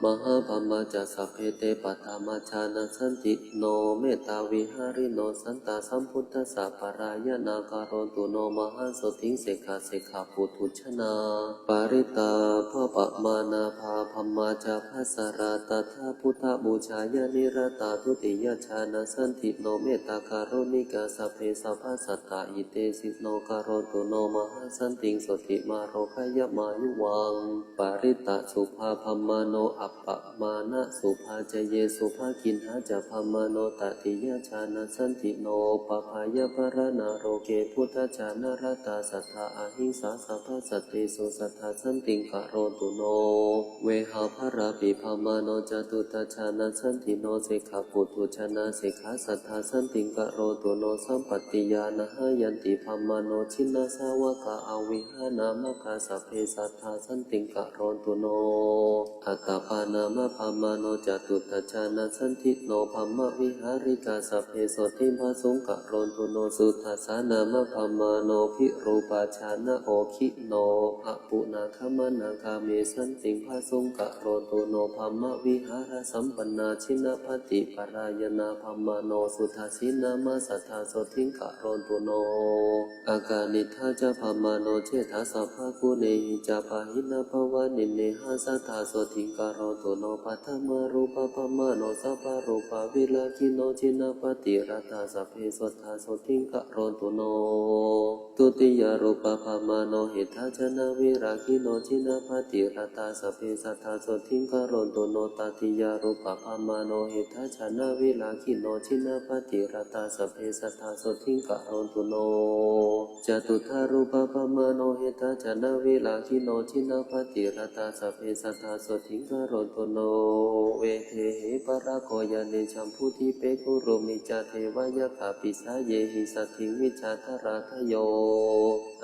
mahābrahmā ca sabbe te paṭhamajānasantino, mettāvihārino santā sambuddhassa parāyanā, karontu no mahāsotthiṃ. Sekha sekha puthujjanā parittabbapamāṇā, brāhmaṇā ca pāṇasarā tathā buddhapūjāya niratā, dutiyajānasantino mettākaruṇikā, sabbe sabbasattā hitesino, karontu no mahāsantiṃ. Sotthimārogyamāyuvaṃ parittasubbābrāhmaṇo, appamāṇasubhā ca ye subhākiṇhā ca brāhmaṇo, tatiyajānasantino pabāyabaraṇā, loke buddhajānarattā satthā ahiṃsā sabbasattesu, sadā santiṃ karontu no. Vehapphalāpi brāhmaṇo, catutthajānasantino sekha puthujjanā, sekhasadā santiṃ karontu no. Sampattīyā nahayanti brāhmaṇo, jinasāvakā avihānamaggā, sabbe sattā santiṃ karontu no. Atappāṇāma brāhmaṇo, catutthajānasantino brahmavihārikā, sabbe sotthiṃ phasuṃ karontu no. Sudassānāma brāhmaṇo, virūpakkhaṇaokhino, apuṇāgamanakārī santiṃ phasuṃ karontu no. Brahmavihārasampannā jinapatiparayanā brāhmaṇo, sudassīnāma sadā sotthiṃ karontu no. Akaniṭṭhā ca brāhmaṇo, chetasabbaguṇehi ca pahīnappawanene, sadā sotthiṃ karontu no. Paṭhamārūpabrāhmaṇo, sabbarūpavilagino, jinapaṭirattā sabbe, sadā sotthiṃ karontu no. Dutiyārūpabrāhmaṇo, hitajannavilagino, jinapaṭirattā sabbe, sadā sotthiṃ karontu no. Tatiyārūpabrāhmaṇo, hitajannavilagino, jinapaṭirattā sabbe, sadā sotthiṃ karontu no. Catuttharūpabrāhmaṇo, hitajannavilagino, jinapaṭirattā sabbe, sadā sotthiṃ karontu no. Veṭṭhēhi parako yane, jambudīpe kurumica, devayakkhappisayehi, saddhiṃ vijātaratthayo.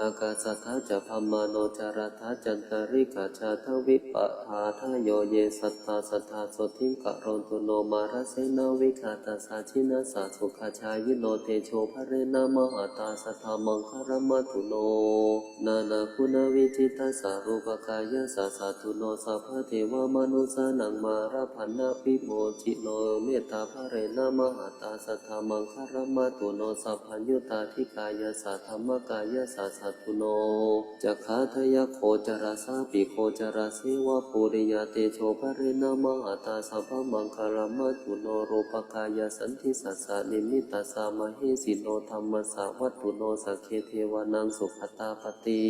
Ākāsaṭṭhā ca brāhmaṇo, jalathā cantalikkā ca, dvipadā dayo ye sattā, sadā sotthiṃ karontu no. Mārasenā vigatassa jinassa, sukhajāyino, tejobale na mahatā, sadā maṅgalam matu no. Nānāguṇavijjitassa, rūpakāyassa sadhuno, sabbadevamanus- sānaṃ, mārabanavimocino, mettābalena mahatā, sadā maṅgalam matu no. Sabbaññutaṭṭhikāyassa, dhammakāyassa satthuno, cakhādayakkho ca rasāpi ghocarakkhaseva puriya, tejobhalena mahatā sabbamaṅgalamuttamo, rūpakāyasantissa nimittassa mahesino, dhammassavatthuno sagge devānaṃ sugatā pati,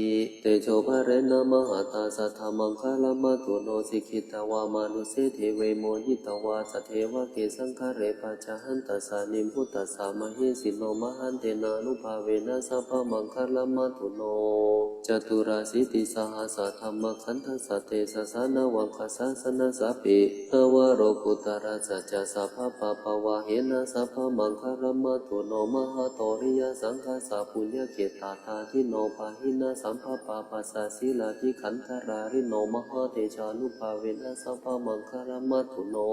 tejobhalena mahatā saddamaṅgalamuttamo, sikhitā va manusse deve mohitā va ca devake, saṅgare paccahantassa nibbutatthā mahesino, mahantenānubhāvena sabbamaṅgalamuttamo, caturāsītisahassadhammakkhandhassa tejasā, navaṃ dasasahassanassapi nava lokuttarā satthā, sabbapāpavahena sabbamaṅgalamuttamo, mahākāruññasaṅghassā puññakkhettattayāno, pāhīnaṃ sabbapāpassa sīladīpankadhārino, mahātejānubhāvena sabbamaṅgalamuttamo,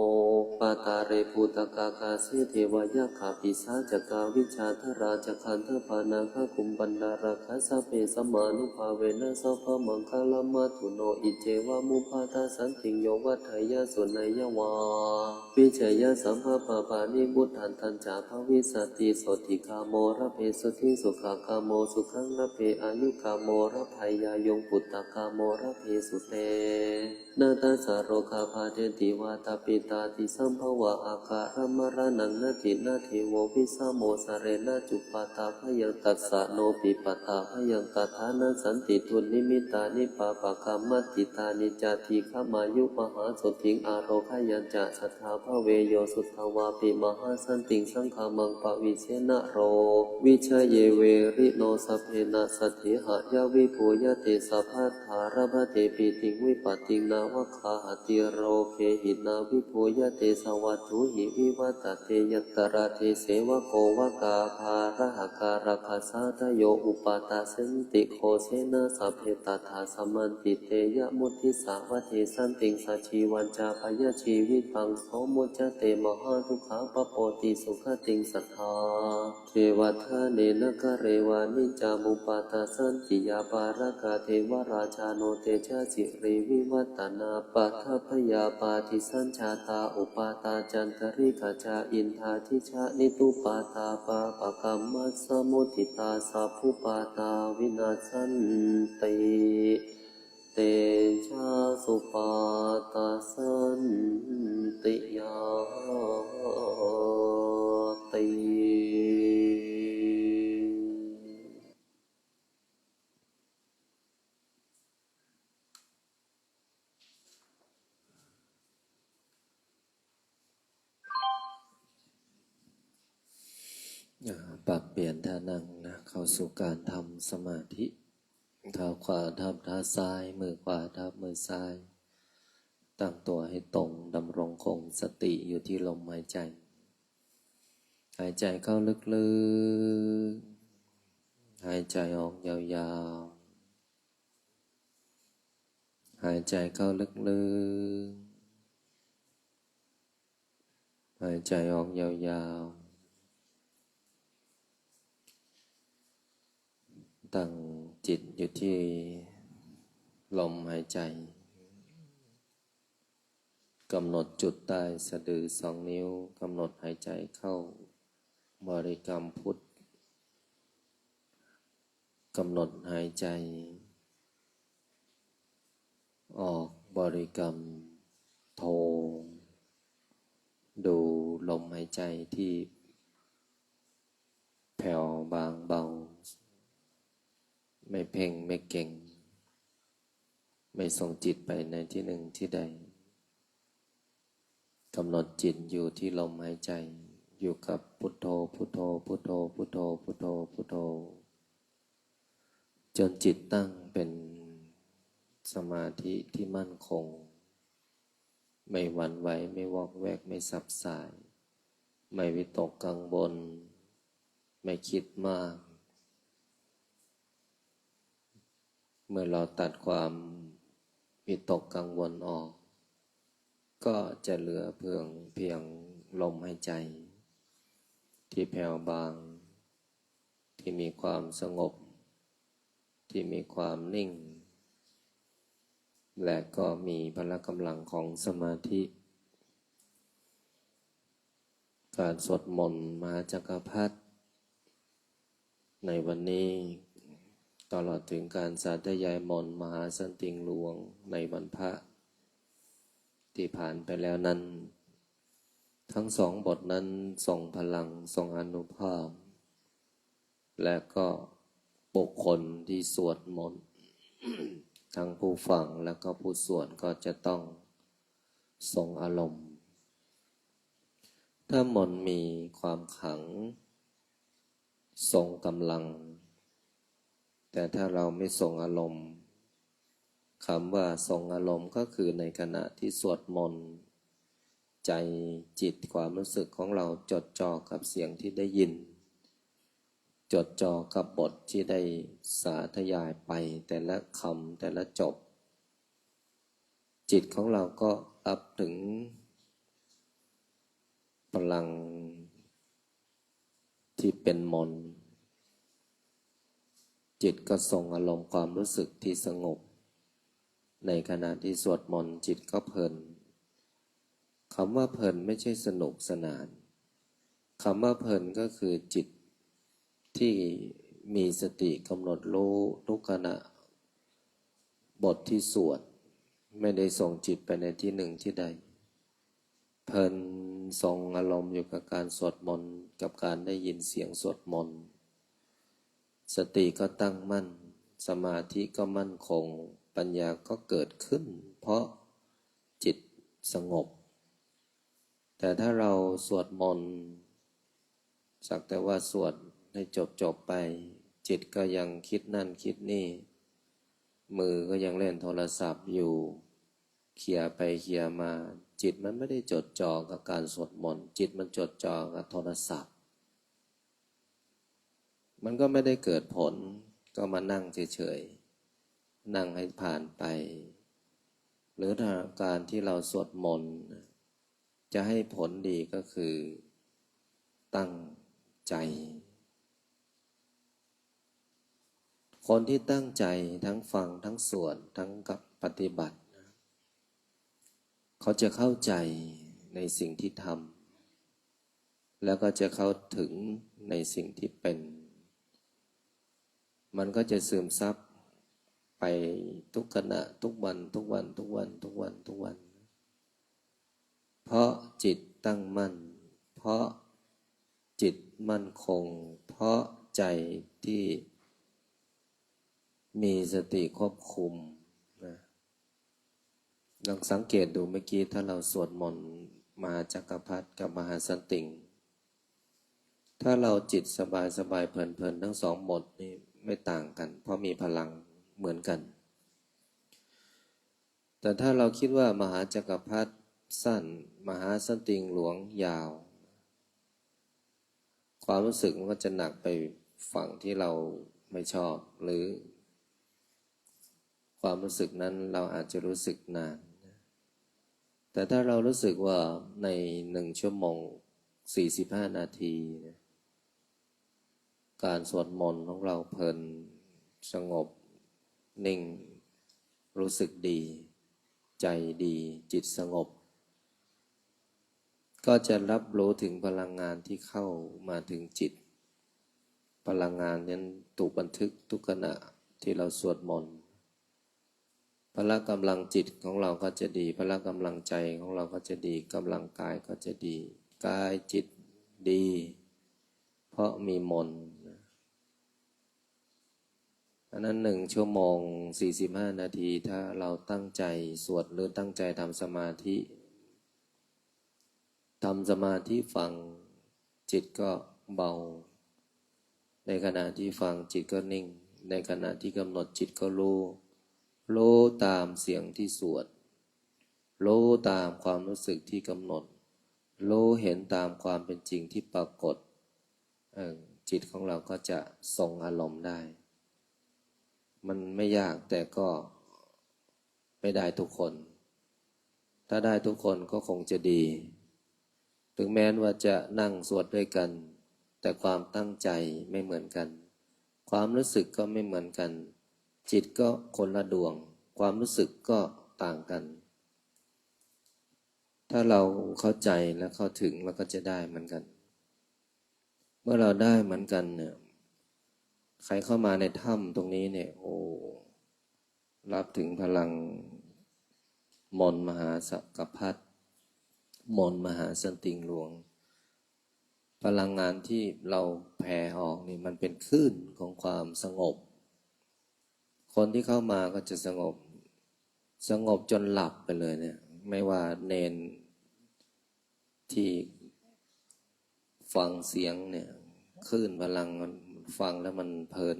pākāre bhūtakāgase devakāyakkhapisācakā, vijjādharā ca gandhabbā nāgakūṭampanāgā, sabbe sammānubhāvena sabbamaṅgalamuttamo, icceva muttamaṃ vadasantiṃ, yo vaḍḍheyya suṇeyya va vijjeyya, sabbapāpāni vūhaṃ. Tañca bhavissati sotthi kāmo, lābhe sotthi sukhaṃ kāmo, sukhaṃ lābhe āyukāmo, lābhe āyuṃ puttakāmo, lābhesu tena tassa rogā bādhenti, vātapittādisaṃ va akālamaraṇaṃ, natthi natteva visamo sarena, cupaddavānañca tassa no cupaddavānaṃ, tathā nassanti dunnimittāni, pāpakaṃ mathitāni ca, dīghāyumāyuṃ mahāsotthi, ārogyāñca sadā bhaveyyuṃ, sutvāpi mahāsaṅghaṃ, saṅghamma pāpūjena naro vijjeyya, verino sabbena satthiyaha, yā vibbūhati sabbattha, labhate pītiṃ vipattiṃva, vā gahati rogehi, nā vibbūhati satthu, vivaḍḍhati yatra, desevako va gandhabbānaṃ gandhabbānaṃ, rājāno paṭisaraṇena, sabbe tattha samaṇḍite, yā muttissa vaḍḍhisanti, sajīvañca bhayaṃ jīvitaṃ, so muccati mahādukkhāya, pāpoti sugatiṃ sadā. Devatānaṃ nāgānaṃ ca, vane ca mupaṭissanti yā, pāragā devarājāno, te ca sirīhi vivaḍḍhanā, paṭhaviya paṭisajātā, upaṭā ca antalikkhe ca, indanī ca nipatitā, pāpakaṃ mayā samuddiṭṭhā, sabbupaddavā vinassanti, tejasā paṭisantiyā ti. อ่า ปรับเปลี่ยนท่านั่งนะ เข้าสู่การทำสมาธิ เท้าขวาทับเท้าซ้าย มือขวาทับมือซ้าย ตั้งตัวให้ตรง ดำรงคงสติอยู่ที่ลมหายใจ หายใจเข้าลึกๆ หายใจออกยาวๆ หายใจเข้าลึกๆ หายใจออกยาวๆ ตั้งจิตอยู่ที่ลมหายใจ กำหนดจุดใต้สะดือสองนิ้ว กำหนดหายใจเข้า บริกรรมพุท กำหนดหายใจออก บริกรรมโท ดูลมหายใจที่แผ่วบางเบา ไม่เพ่งไม่เก๋ง ไม่ส่งจิตไปในที่หนึ่งที่ใด กำหนดจิตอยู่ที่ลมหายใจ อยู่กับพุทโธ พุทโธ พุทโธ พุทโธ พุทโธ พุทโธ จนจิตตั้งเป็นสมาธิที่มั่นคง ไม่หวั่นไหว ไม่วอกแวก ไม่สับสาย ไม่วิตกกังวล ไม่คิดมาก เมื่อเราตัดความวิตกกังวลออก ก็จะเหลือเพียง เพียงลมหายใจ ที่แผ่วบาง ที่มีความสงบ ที่มีความนิ่ง และก็มีพละกำลังของสมาธิ การสวดมนต์มหาจักรพรรดิในวันนี้ ตลอดถึงการสาธยายมนต์มหาสันติงหลวงในวันพระที่ผ่านไปแล้วนั้น ทั้งสองบทนั้นทรงพลังทรงอานุภาพ และก็บุคคลที่สวดมนต์ ทั้งผู้ฟังและก็ผู้สวดก็จะต้องทรงอารมณ์ ถ้ามนต์มีความขลัง ทรงกำลัง แต่ถ้าเราไม่ทรงอารมณ์ คำว่าทรงอารมณ์ก็คือในขณะที่สวดมนต์ ใจจิตความรู้สึกของเราจดจ่อกับเสียงที่ได้ยิน จดจ่อกับบทที่ได้สาธยายไปแต่ละคำแต่ละจบ จิตของเราก็รับถึงพลังที่เป็นมนต์ จิตก็ทรงอารมณ์ความรู้สึกที่สงบ ในขณะที่สวดมนต์จิตก็เพลิน คำว่าเพลินไม่ใช่สนุกสนาน คำว่าเพลินก็คือจิตที่มีสติกำหนดรู้ทุกขณะ บทที่สวด ไม่ได้ส่งจิตไปในที่หนึ่งที่ใด เพลินทรงอารมณ์อยู่กับการสวดมนต์ กับการได้ยินเสียงสวดมนต์ สติก็ตั้งมั่น สมาธิก็มั่นคง ปัญญาก็เกิดขึ้น เพราะจิตสงบ แต่ถ้าเราสวดมนต์ สักแต่ว่าสวดให้จบๆ ไป จิตก็ยังคิดนั่นคิดนี่ มือก็ยังเล่นโทรศัพท์อยู่ เคลียร์ไปเคลียร์มา จิตมันไม่ได้จดจ่อกับการสวดมนต์ จิตมันจดจ่อกับโทรศัพท์ มันก็ไม่ได้เกิดผล ก็มานั่งเฉยๆ นั่งให้ผ่านไป หรือถ้าการที่เราสวดมนต์ จะให้ผลดีก็คือตั้งใจ คนที่ตั้งใจทั้งฟังทั้งสวดทั้งกับปฏิบัติ เขาจะเข้าใจในสิ่งที่ทำ แล้วก็จะเข้าถึงในสิ่งที่เป็น มันก็จะซึมซับไปทุกขณะ ทุกวัน ทุกวัน ทุกวัน ทุกวัน ทุกวัน เพราะจิตตั้งมั่น เพราะจิตมั่นคง เพราะใจที่มีสติควบคุมนะ ลองสังเกตดูเมื่อกี้ถ้าเราสวดมนต์มหาจักรพรรดิกับมหาสันติง ถ้าเราจิตสบายๆ เพลินๆ ทั้งสองบทนี่ไม่ต่างกัน เพราะมีพลังเหมือนกัน แต่ถ้าเราคิดว่ามหาจักรพรรดิสั้น มหาสันติงหลวงยาว ความรู้สึกมันก็จะหนักไปฝั่งที่เราไม่ชอบ หรือความรู้สึกนั้นเราอาจจะรู้สึกนาน แต่ถ้าเรารู้สึกว่าในหนึ่งชั่วโมงสี่สิบห้านาทีนะ การสวดมนต์ของเราเพลิน สงบ นิ่ง รู้สึกดี ใจดี จิตสงบ ก็จะรับรู้ถึงพลังงานที่เข้ามาถึงจิต พลังงานนั้นถูกบันทึกทุกขณะที่เราสวดมนต์ พละกำลังจิตของเราก็จะดี พละกำลังใจของเราก็จะดี กำลังกายก็จะดี กายจิตดี เพราะมีมนต์นะ อันนั้นหนึ่งชั่วโมงสี่สิบห้านาที ถ้าเราตั้งใจสวดหรือตั้งใจทำสมาธิ ทำสมาธิฟัง จิตก็เบา ในขณะที่ฟังจิตก็นิ่ง ในขณะที่กำหนดจิตก็รู้ รู้ตามเสียงที่สวด รู้ตามความรู้สึกที่กำหนด รู้เห็นตามความเป็นจริงที่ปรากฏ เออ จิตของเราก็จะทรงอารมณ์ได้ มันไม่ยากแต่ก็ไม่ได้ทุกคน ถ้าได้ทุกคนก็คงจะดี ถึงแม้ว่าจะนั่งสวดด้วยกัน แต่ความตั้งใจไม่เหมือนกัน ความรู้สึกก็ไม่เหมือนกัน จิตก็คนละดวง ความรู้สึกก็ต่างกัน ถ้าเราเข้าใจและเข้าถึง เราก็จะได้เหมือนกัน เมื่อเราได้เหมือนกันเนี่ย ใครเข้ามาในถ้ำตรงนี้เนี่ย โอ้ รับถึงพลังมนต์มหาจักรพรรดิ มนต์มหาสันติงหลวง พลังงานที่เราแผ่ออกนี่มันเป็นคลื่นของความสงบ คนที่เข้ามาก็จะสงบ สงบจนหลับไปเลยเนี่ย ไม่ว่าเณรที่ฟังเสียงเนี่ย คลื่นพลังมันฟังแล้วมันเพลิน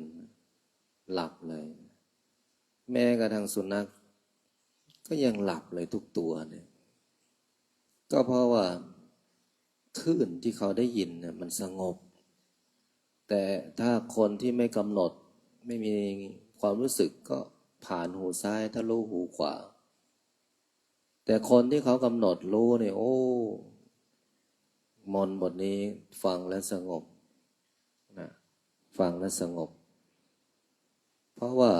หลับเลย แม้กระทั่งสุนัขก็ยังหลับเลยทุกตัวเนี่ย ก็เพราะว่าคลื่นที่เขาได้ยินเนี่ยมันสงบ แต่ถ้าคนที่ไม่กำหนด ไม่มีความรู้สึกก็ผ่านหูซ้ายทะลุหูขวา แต่คนที่เขากำหนดรู้เนี่ย โอ้ มนต์บทนี้ฟังแล้วสงบนะ ฟังแล้วสงบ เพราะว่า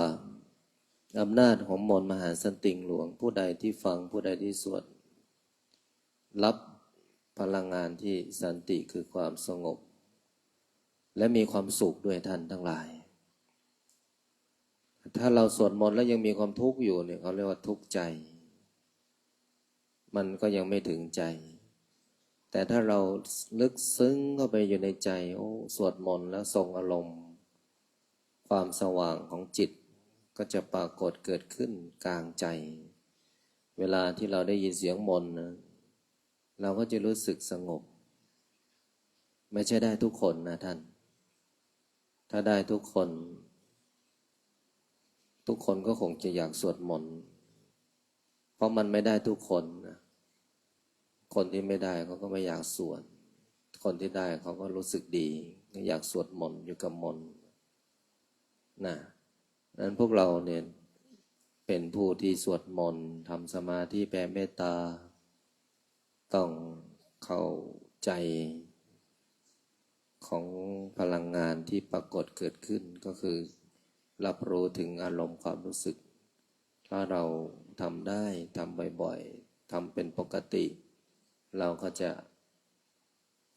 อำนาจของมนต์มหาสันติงหลวง ผู้ใดที่ฟัง ผู้ใดที่สวด รับพลังงานที่สันติคือความสงบ และมีความสุขด้วยท่านทั้งหลาย ถ้าเราสวดมนต์แล้วยังมีความทุกข์อยู่เนี่ย เขาเรียกว่าทุกข์ใจ มันก็ยังไม่ถึงใจ แต่ถ้าเราลึกซึ้งเข้าไปอยู่ในใจ โอ้ สวดมนต์แล้วทรงอารมณ์ ความสว่างของจิตก็จะปรากฏเกิดขึ้นกลางใจ เวลาที่เราได้ยินเสียงมนต์นะ เราก็จะรู้สึกสงบ ไม่ใช่ได้ทุกคนนะท่าน ถ้าได้ทุกคน ทุกคนก็คงจะอยากสวดมนต์ เพราะมันไม่ได้ทุกคนนะ คนที่ไม่ได้เขาก็ไม่อยากสวด คนที่ได้เขาก็รู้สึกดี ก็อยากสวดมนต์อยู่กับมนต์นะ นั้นพวกเราเนี่ยเป็นผู้ที่สวดมนต์ ทำสมาธิแผ่เมตตา ต้องเข้าใจของพลังงานที่ปรากฏเกิดขึ้น ก็คือรับรู้ถึงอารมณ์ความรู้สึก ถ้าเราทำได้ ทำบ่อยๆ ทำเป็นปกติ เราก็จะ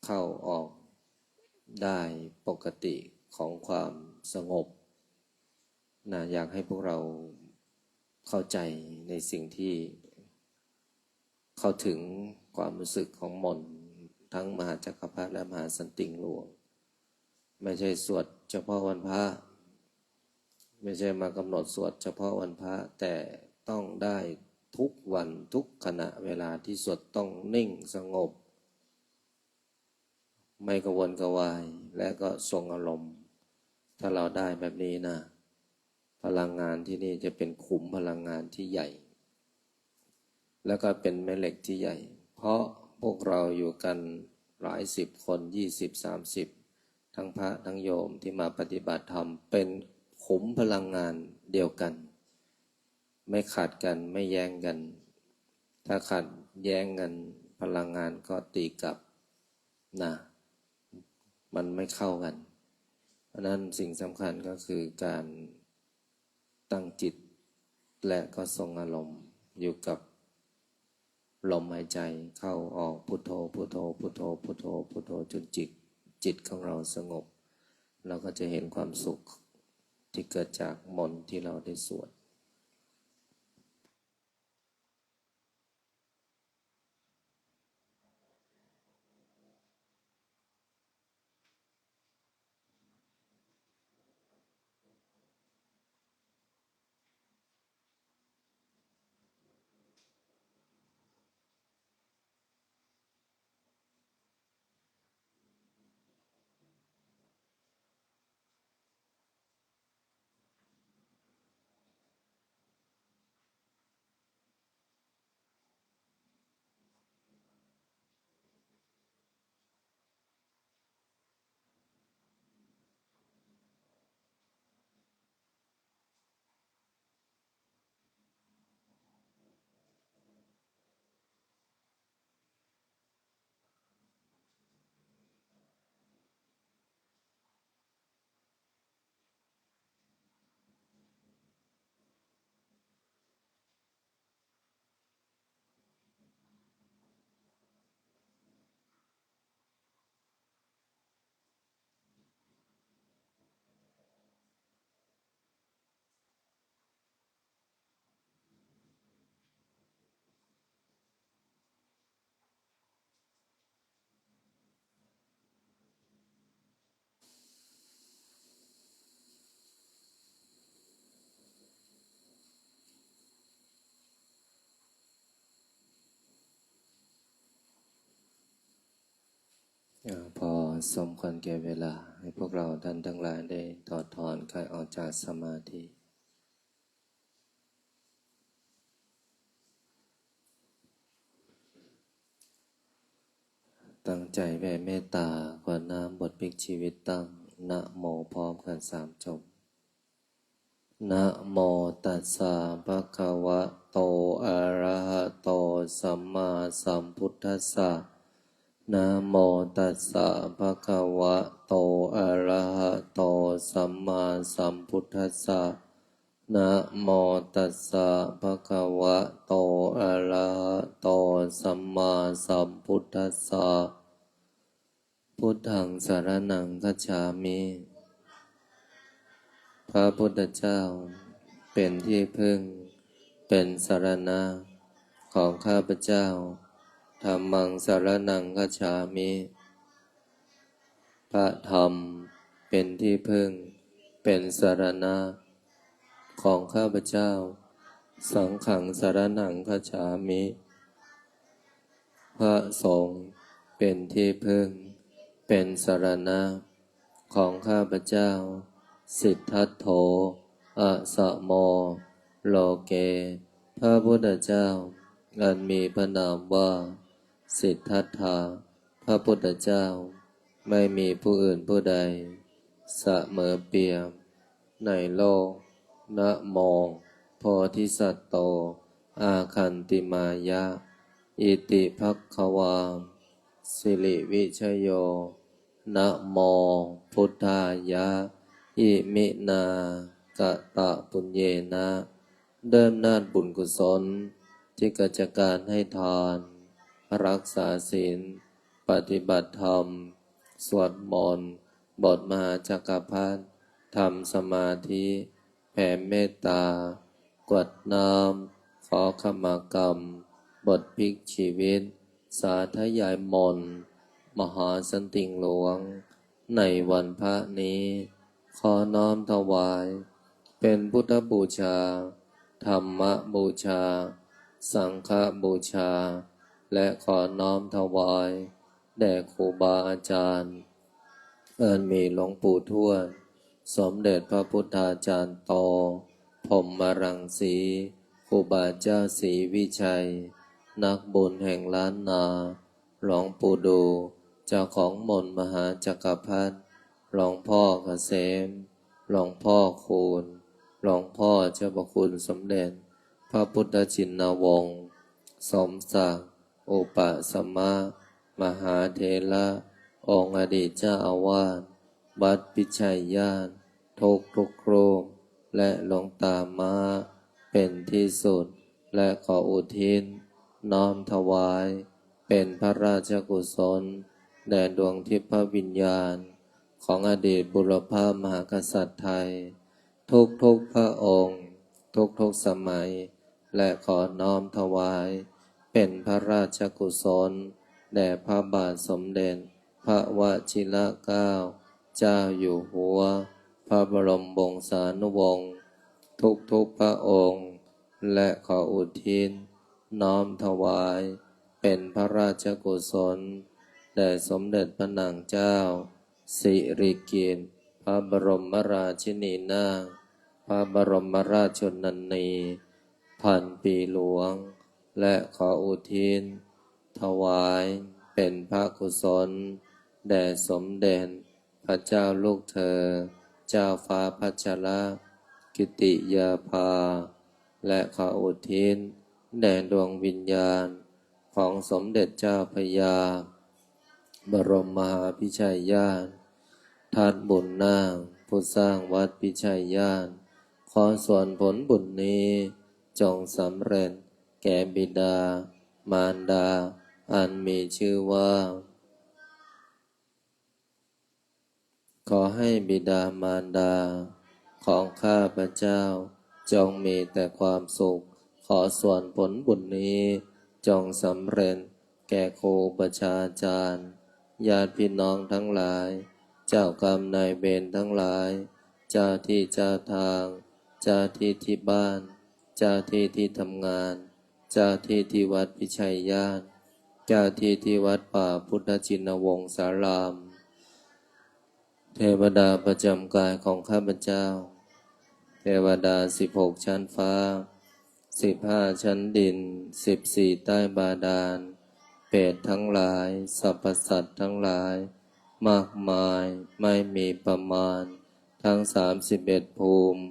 เข้าออกได้ปกติของความสงบนะ อยากให้พวกเราเข้าใจในสิ่งที่เข้าถึงความรู้สึกของมนต์ ทั้งมหาจักรพรรดิและมหาสันติงหลวง ไม่ใช่สวดเฉพาะวันพระ ไม่ใช่มากำหนดสวดเฉพาะวันพระ แต่ต้องได้ทุกวันทุกขณะเวลาที่สวดต้องนิ่งสงบ ไม่กระวนกระวาย และก็ทรงอารมณ์ ถ้าเราได้แบบนี้นะ พลังงานที่นี่จะเป็นขุมพลังงานที่ใหญ่ แล้วก็เป็นแม่เหล็กที่ใหญ่ เพราะพวกเราอยู่กันหลายสิบคน ยี่สิบ สามสิบ ทั้งพระทั้งโยมที่มาปฏิบัติธรรม เป็นขุมพลังงานเดียวกัน ไม่ขัดกัน ไม่แย้งกัน ถ้าขัดแย้งกัน พลังงานก็ตีกลับนะ มันไม่เข้ากัน เพราะฉะนั้นสิ่งสำคัญก็คือการตั้งจิต และก็ทรงอารมณ์อยู่กับลมหายใจเข้าออก พุทโธ พุทโธ พุทโธ พุทโธ พุทโธ จนจิต จิตของเราสงบ เราก็จะเห็นความสุขที่เกิดจากมนต์ที่เราได้สวด อ่า พอสมควรแก่เวลา ให้พวกเราท่านทั้งหลายได้ถอดถอนกายออกจากสมาธิ ตั้งใจแผ่เมตตากรวดน้ำบทพลิกชีวิตตั้ง นะโม พร้อมกันสามจบ Namo tassa bhagavato arahato sammāsambuddhassa. Namo tassa bhagavato arahato sammāsambuddhassa. Namo tassa bhagavato arahato sammāsambuddhassa. Buddhaṃ saraṇaṃ gacchāmi. พระพุทธเจ้าเป็นที่พึ่ง เป็นสรณะของข้าพเจ้า Dhammaṃ saraṇaṃ gacchāmi. พระธรรมเป็นที่พึ่ง เป็นสรณะของข้าพเจ้า Saṅghaṃ saraṇaṃ gacchāmi. พระสงฆ์เป็นที่พึ่ง เป็นสรณะของข้าพเจ้า Siddhattho asamo loke. พระพุทธเจ้าอันมีพระนามว่า สิทธัตถะ พระพุทธเจ้าไม่มีผู้อื่นผู้ใดเสมอเปรียบในโลก Namo bodhisatto āgantimāya. Iti bhagavā sirivijayo. Namo buddhāya. Iminā katapuññena. ด้วยอำนาจบุญกุศลที่เกิดจากการให้ทาน รักษาศีล ปฏิบัติธรรม สวดมนต์ บทมหาจักรพรรดิ ทำสมาธิ แผ่เมตตา กรวดน้ำ ขอขมากรรม บทพลิกชีวิต สาธยายมนต์ มหาสันติงหลวง ในวันพระนี้ ขอน้อมถวาย เป็นพุทธบูชา ธรรมบูชา สังฆบูชา และขอน้อมถวาย แด่ครูบาอาจารย์ อันมีหลวงปู่ทวด สมเด็จพระพุทธาจารย์โต พรหมรังสี ครูบาเจ้าศรีวิชัย นักบุญแห่งล้านนา หลวงปู่ดู เจ้าของมนต์มหาจักรพรรดิ หลวงพ่อเกษม หลวงพ่อคูณ หลวงพ่อเจ้าพระคุณสมเด็จ พระพุทธชินวงศ์ สมศักดิ์ อุปสมะ มหาเถระ องค์อดีตเจ้าอาวาส วัดพิชัยญาติ ทุกทุกๆรูป และหลวงตาม้า เป็นที่สุด และขออุทิศ น้อมถวาย เป็นพระราชกุศล แด่ดวงทิพยวิญญาณ ของอดีตบุรพมหากษัตริย์ไทย ทุกๆพระองค์ ทุกๆสมัย และขอน้อมถวาย เป็นพระราชกุศล แด่พระบาทสมเด็จ พระวชิรเกล้าเจ้าอยู่หัว พระบรมวงศานุวงศ์ ทุกๆพระองค์ และขออุทิศ น้อมถวาย เป็นพระราชกุศล แด่สมเด็จพระนางเจ้า สิริกิติ์ พระบรมราชินีนาถ พระบรมราชชนนีพันปีหลวง และขออุทิศ ถวายเป็นพระกุศล แด่สมเด็จพระเจ้าลูกเธอ เจ้าฟ้าพัชรกิติยาภา และขออุทิศ แด่ดวงวิญญาณ ของสมเด็จเจ้าพระยา บรมมหาพิชัยญาติ ทัดบุญนาค ผู้สร้างวัดพิชัยญาติ ขอส่วนผลบุญนี้ จงสำเร็จแก่บิดามารดา อันมีชื่อว่า ขอให้บิดามารดา ของข้าพเจ้า จงมีแต่ความสุข ขอส่วนผลบุญนี้ จงสำเร็จแก่ครูอุปัชฌาย์อาจารย์ ญาติพี่น้องทั้งหลาย เจ้ากรรมนายเวรทั้งหลาย เจ้าที่เจ้าทาง เจ้าที่ที่บ้าน เจ้าที่ที่ทำงาน เจ้าที่ที่วัดพิชัยญาติ จ เจ้าที่ที่วัดป่าพุทธชินวงศาราม เทวดาประจำกายของข้าพเจ้า เทวดาสิบหกชั้นฟ้า สิบห้าชั้นดิน สิบสี่ใต้บาดาล เปรตทั้งหลาย สรรพสัตว์ทั้งหลาย มากมายไม่มีประมาณ ทั้งสามสิบเอ็ดภูมิ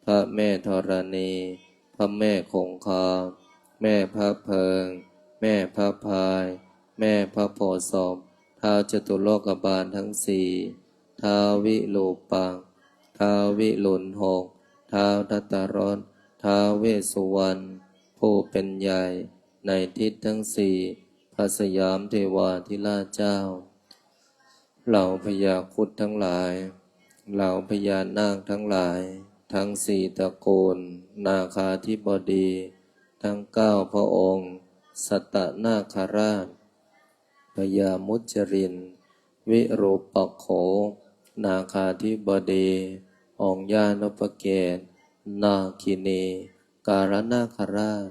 พระแม่ธรณี พระแม่คงคา แม่พระเพิง แม่พระพาย แม่พระโพธิ์ศพ ท้าวจตุโลกบาลทั้งสี่ ท้าววิรูปักษ์ ท้าววิรุฬหก ท้าวทัตตรส ท้าวเวสสุวรรณ ผู้เป็นใหญ่ในทิศทั้งสี่ พระสยามเทวาธิราชเจ้า เหล่าพญาครุฑทั้งหลาย เหล่าพญานาคทั้งหลาย ทั้งสี่ตระกูล นาคาธิบดี ทั้งเก้าพระองค์ สัตตนาคราช พญามุจจริน วิรูปักโข นาคาธิบดี องค์ญาณุปเกศ นาคินี การนาคราช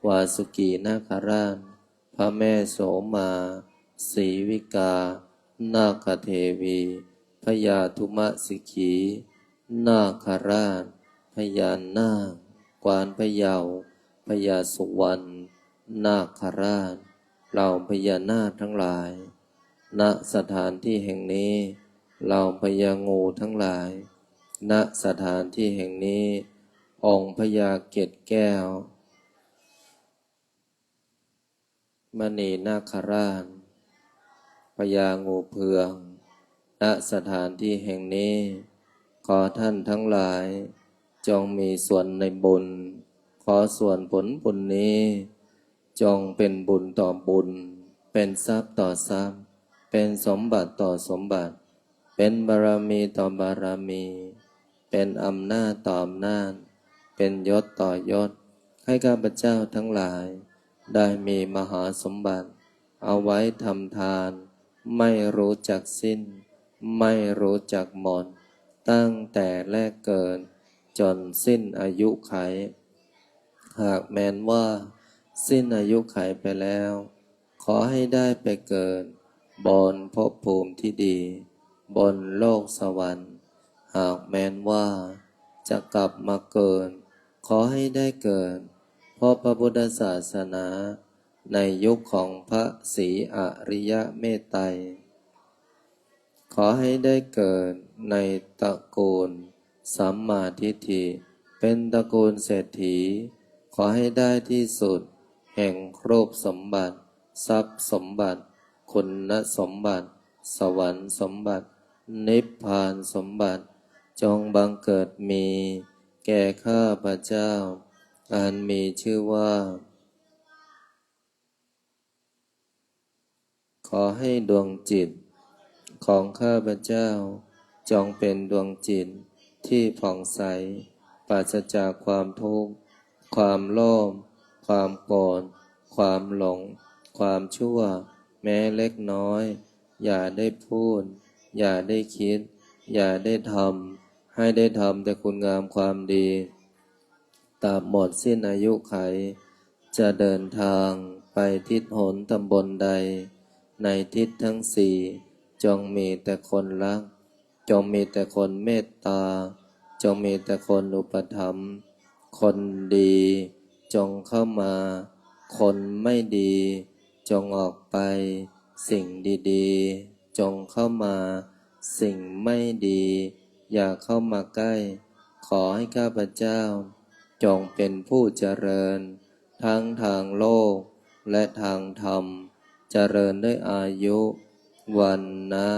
วาสุกีนาคราช พระแม่โสมา สีวิกา นาคเทวี พญาธุมะสิขี นาคราช พญานาค กวานพะเยา พญาสุวรรณ นาคราช เหล่าพญานาคทั้งหลาย ณ สถานที่แห่งนี้ เหล่าพญางูทั้งหลาย ณ สถานที่แห่งนี้ องค์พญาเกศแก้ว มณีนาคราช พญางูเผือก ณ สถานที่แห่งนี้ ขอท่านทั้งหลาย จงมีส่วนในบุญ ขอส่วนผลบุญนี้ จงเป็นบุญต่อบุญ เป็นทรัพย์ต่อทรัพย์ เป็นสมบัติต่อสมบัติ เป็นบารมีต่อบารมี เป็นอำนาจต่ออำนาจ เป็นยศต่อยศ ให้ข้าพเจ้าทั้งหลาย ได้มีมหาสมบัติ เอาไว้ทำทาน ไม่รู้จักสิ้น ไม่รู้จักหมด ตั้งแต่แรกเกิด จนสิ้นอายุไข หากแม้นว่า สิ้นอายุไขไปแล้ว ขอให้ได้ไปเกิด บนภพภูมิที่ดี บนโลกสวรรค์ หากแม้นว่า จะกลับมาเกิด ขอให้ได้เกิด พบพระพุทธศาสนา ในยุคของพระศรีอริยเมตไตร ขอให้ได้เกิดในตระกูลสัมมาทิฏฐิ เป็นตระกูลเศรษฐี ขอให้ได้ที่สุดแห่งรูปสมบัติ ทรัพย์สมบัติ คุณสมบัติ สวรรค์สมบัติ นิพพานสมบัติ จงบังเกิดมีแก่ข้าพเจ้า อันมีชื่อว่า ขอให้ดวงจิตของข้าพเจ้า จงเป็นดวงจิตที่ผ่องใส ปราศจากความทุกข์ ความโลภ ความโกรธ ความหลง ความชั่ว แม้เล็กน้อย อย่าได้พูด อย่าได้คิด อย่าได้ทำ ให้ได้ทำแต่คุณงามความดี ตราบหมดสิ้นอายุไข จะเดินทางไปทิศหนตำบลใด ในทิศทั้งสี่ จงมีแต่คนรัก จงมีแต่คนเมตตา จงมีแต่คนอุปถัมภ์ คนดี จงเข้ามา คนไม่ดี จงออกไป สิ่งดีๆ จงเข้ามา สิ่งไม่ดี อย่าเข้ามาใกล้ ขอให้ข้าพเจ้า จงเป็นผู้เจริญ ทั้งทางโลกและทางธรรม เจริญด้วยอายุ วรรณะ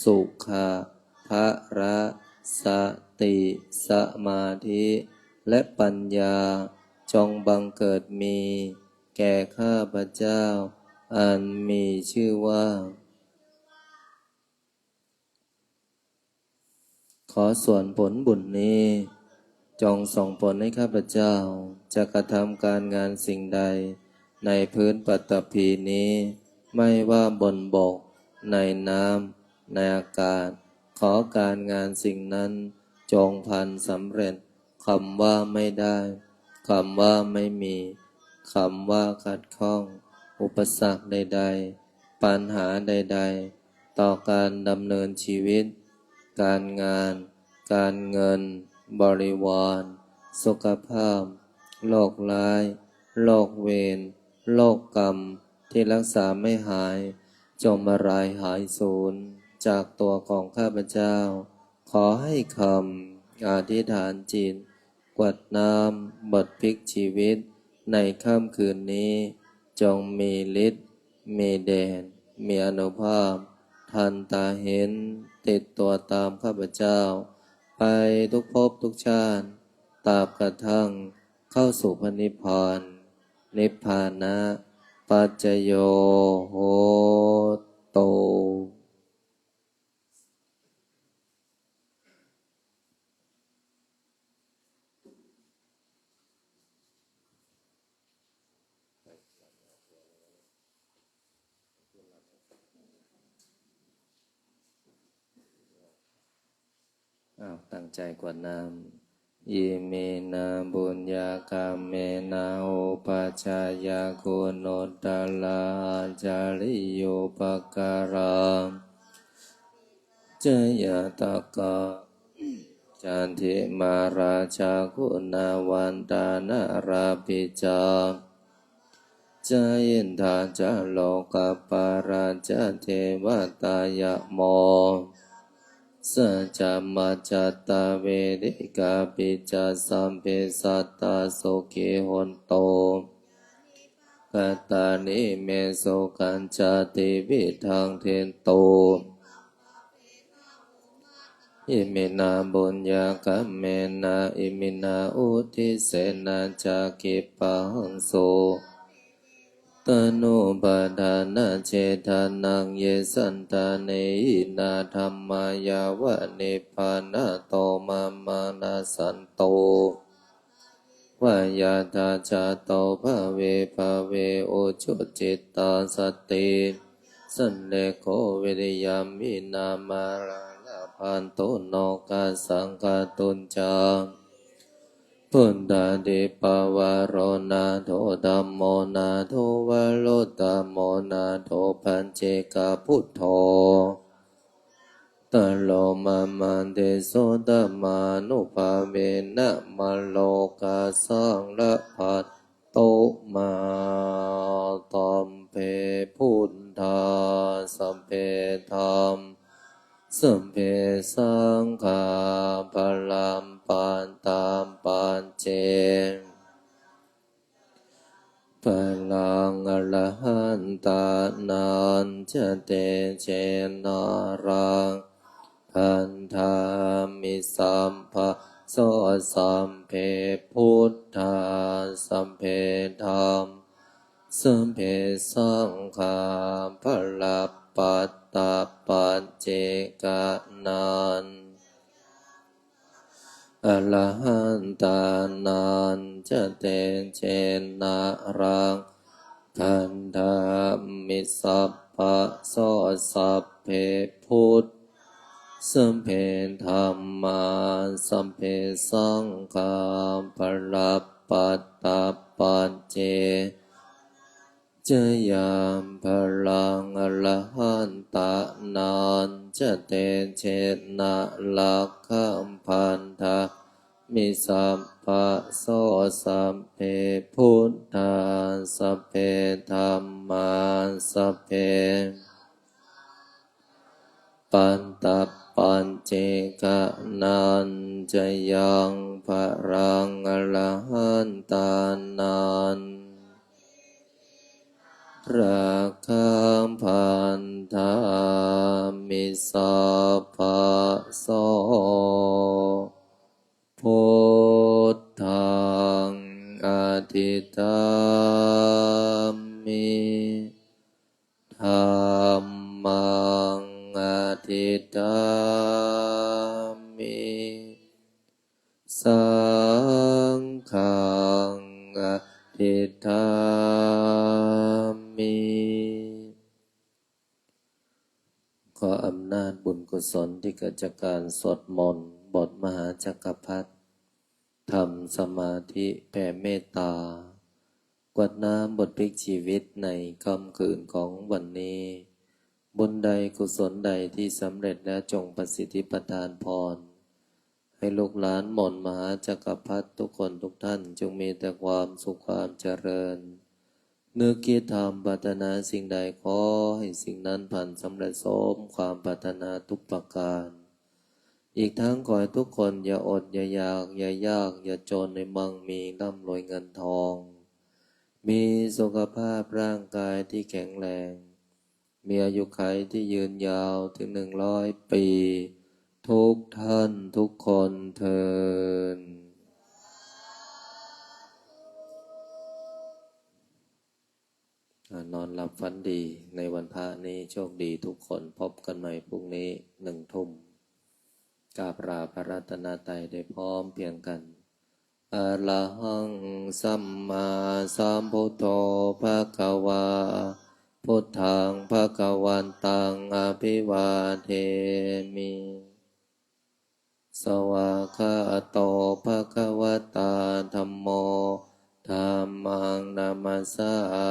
สุขะ พละ สติ สมาธิ และปัญญา จงบังเกิดมี แก่ข้าพเจ้า อันมีชื่อว่า ขอส่วนผลบุญนี้ จงส่งผลให้ข้าพเจ้า จะกระทำการงานสิ่งใด ในพื้นปฐพีนี้ ไม่ว่าบนบก ในน้ำ ในอากาศ ขอการงานสิ่งนั้น จงพลันสำเร็จ คำว่าไม่ได้ คำว่าไม่มี คำว่าขัดข้อง อุปสรรคใดๆ ปัญหาใดๆ ต่อการดำเนินชีวิต การงาน การเงิน บริวาร สุขภาพ โรคร้าย โรคเวร โรคกรรม ที่รักษาไม่หาย จงมารายหายสูญจากตัวของข้าพเจ้า ขอให้คำอธิษฐานจิต กรวดน้ำบทพลิกชีวิตในค่ำคืนนี้ จงมีฤทธิ์ มีเดช มีอานุภาพ ทันตาเห็น ติดตัวตามข้าพเจ้า ไปทุกภพทุกชาติ ตราบกระทั่งเข้าสู่พระนิพพาน นิพพานะปัจจโยโหตุ อ้าว ตั้งใจกรวดน้ำ Iminā puññakammena upajjhāyā guṇuttarā ācariyūpakārā ca ñātakā ca dinnā rājā guṇavantā narāpi ca, ca indā ca lokapālā ca devatā yamo ca majjhattā verikāpi ca sabbe sattā sukhī hontu. Katāni me sukhañca tividhaṃ dentu. Iminā puññakammena iminā uddisena ca khippāhaṃ su tanupādānachedanaṃ ye santāne hinā dhammā yāva nibbānato mamaṃ nassantu. Vā yathā jāto bhave bhave ujucittaṃ satiṃ sallekho viriyamhinā mārā labhantu nokāsaṃ kātuñca. Buddhādhipavaro nātho dhammo nātho varuttamo nātho paccekabuddho taro mamaṃ tesottamānubhāvena mārokāsaṃ labhantu mā. Sabbe buddhā sabbe dhammā sabbe saṅghā balappattā pacce balaṃ arahantānañca tejena rakkhaṃ bandhāmi sabbaso. Sabbe buddhā sabbe dhammā sabbe saṅghā balappattā paccekānañca arahantānañca tejena rakkhaṃ bandhāmi sabbaso. Sabbe buddhā sabbe dhammā sabbe saṅghā balappattā pacce ca yaṃ balaṃ arahantānañca tejena rakkhaṃ bandhāmi sabbaso. Sabbe buddhā sabbe dhammā sabbe pattā paccekānañca yaṃ balaṃ arahantānañca rakkhaṃ bandhāmi sabbaso. Buddhaṃ adhiṭṭhāmi dhammaṃ adhiṭṭhāmi saṅghaṃ adhiṭṭhāmi. ขออำนาจบุญกุศลที่เกิดจากการสวดมนต์บทมหาจักรพรรดิ ทำสมาธิแผ่เมตตา กรวดน้ำบทพลิกชีวิตในค่ำคืนของวันนี้ บุญใดกุศลใดที่สำเร็จแล้วจงประสิทธิประทานพร ให้ลูกหลานมนต์มหาจักรพรรดิทุกคนทุกท่านจงมีแต่ความสุขความเจริญ นึกคิดทำปรารถนาสิ่งใดขอให้สิ่งนั้นพันสำเร็จสมความปรารถนาทุกประการ อีกทั้งขอให้ทุกคนอย่าอดอย่าอยาก อย่ายากอย่าจน ให้มั่งมีร่ำรวยเงินทอง มีสุขภาพร่างกายที่แข็งแรง มีอายุขัยที่ยืนยาวถึงหนึ่งร้อยปี ทุกท่านทุกคนเทอญ อ่านอนหลับฝันดีในวันพระนี้ โชคดีทุกคน พบกันใหม่พรุ่งนี้หนึ่งทุ่ม กราบลาพระรัตนตรัยได้พร้อมเพรียงกัน Arahaṃ sammāsambuddho bhagavā, buddhaṃ bhagavantaṃ abhivādemi. Svākkhāto bhagavatā dhammo, dhammaṃ namassāmi.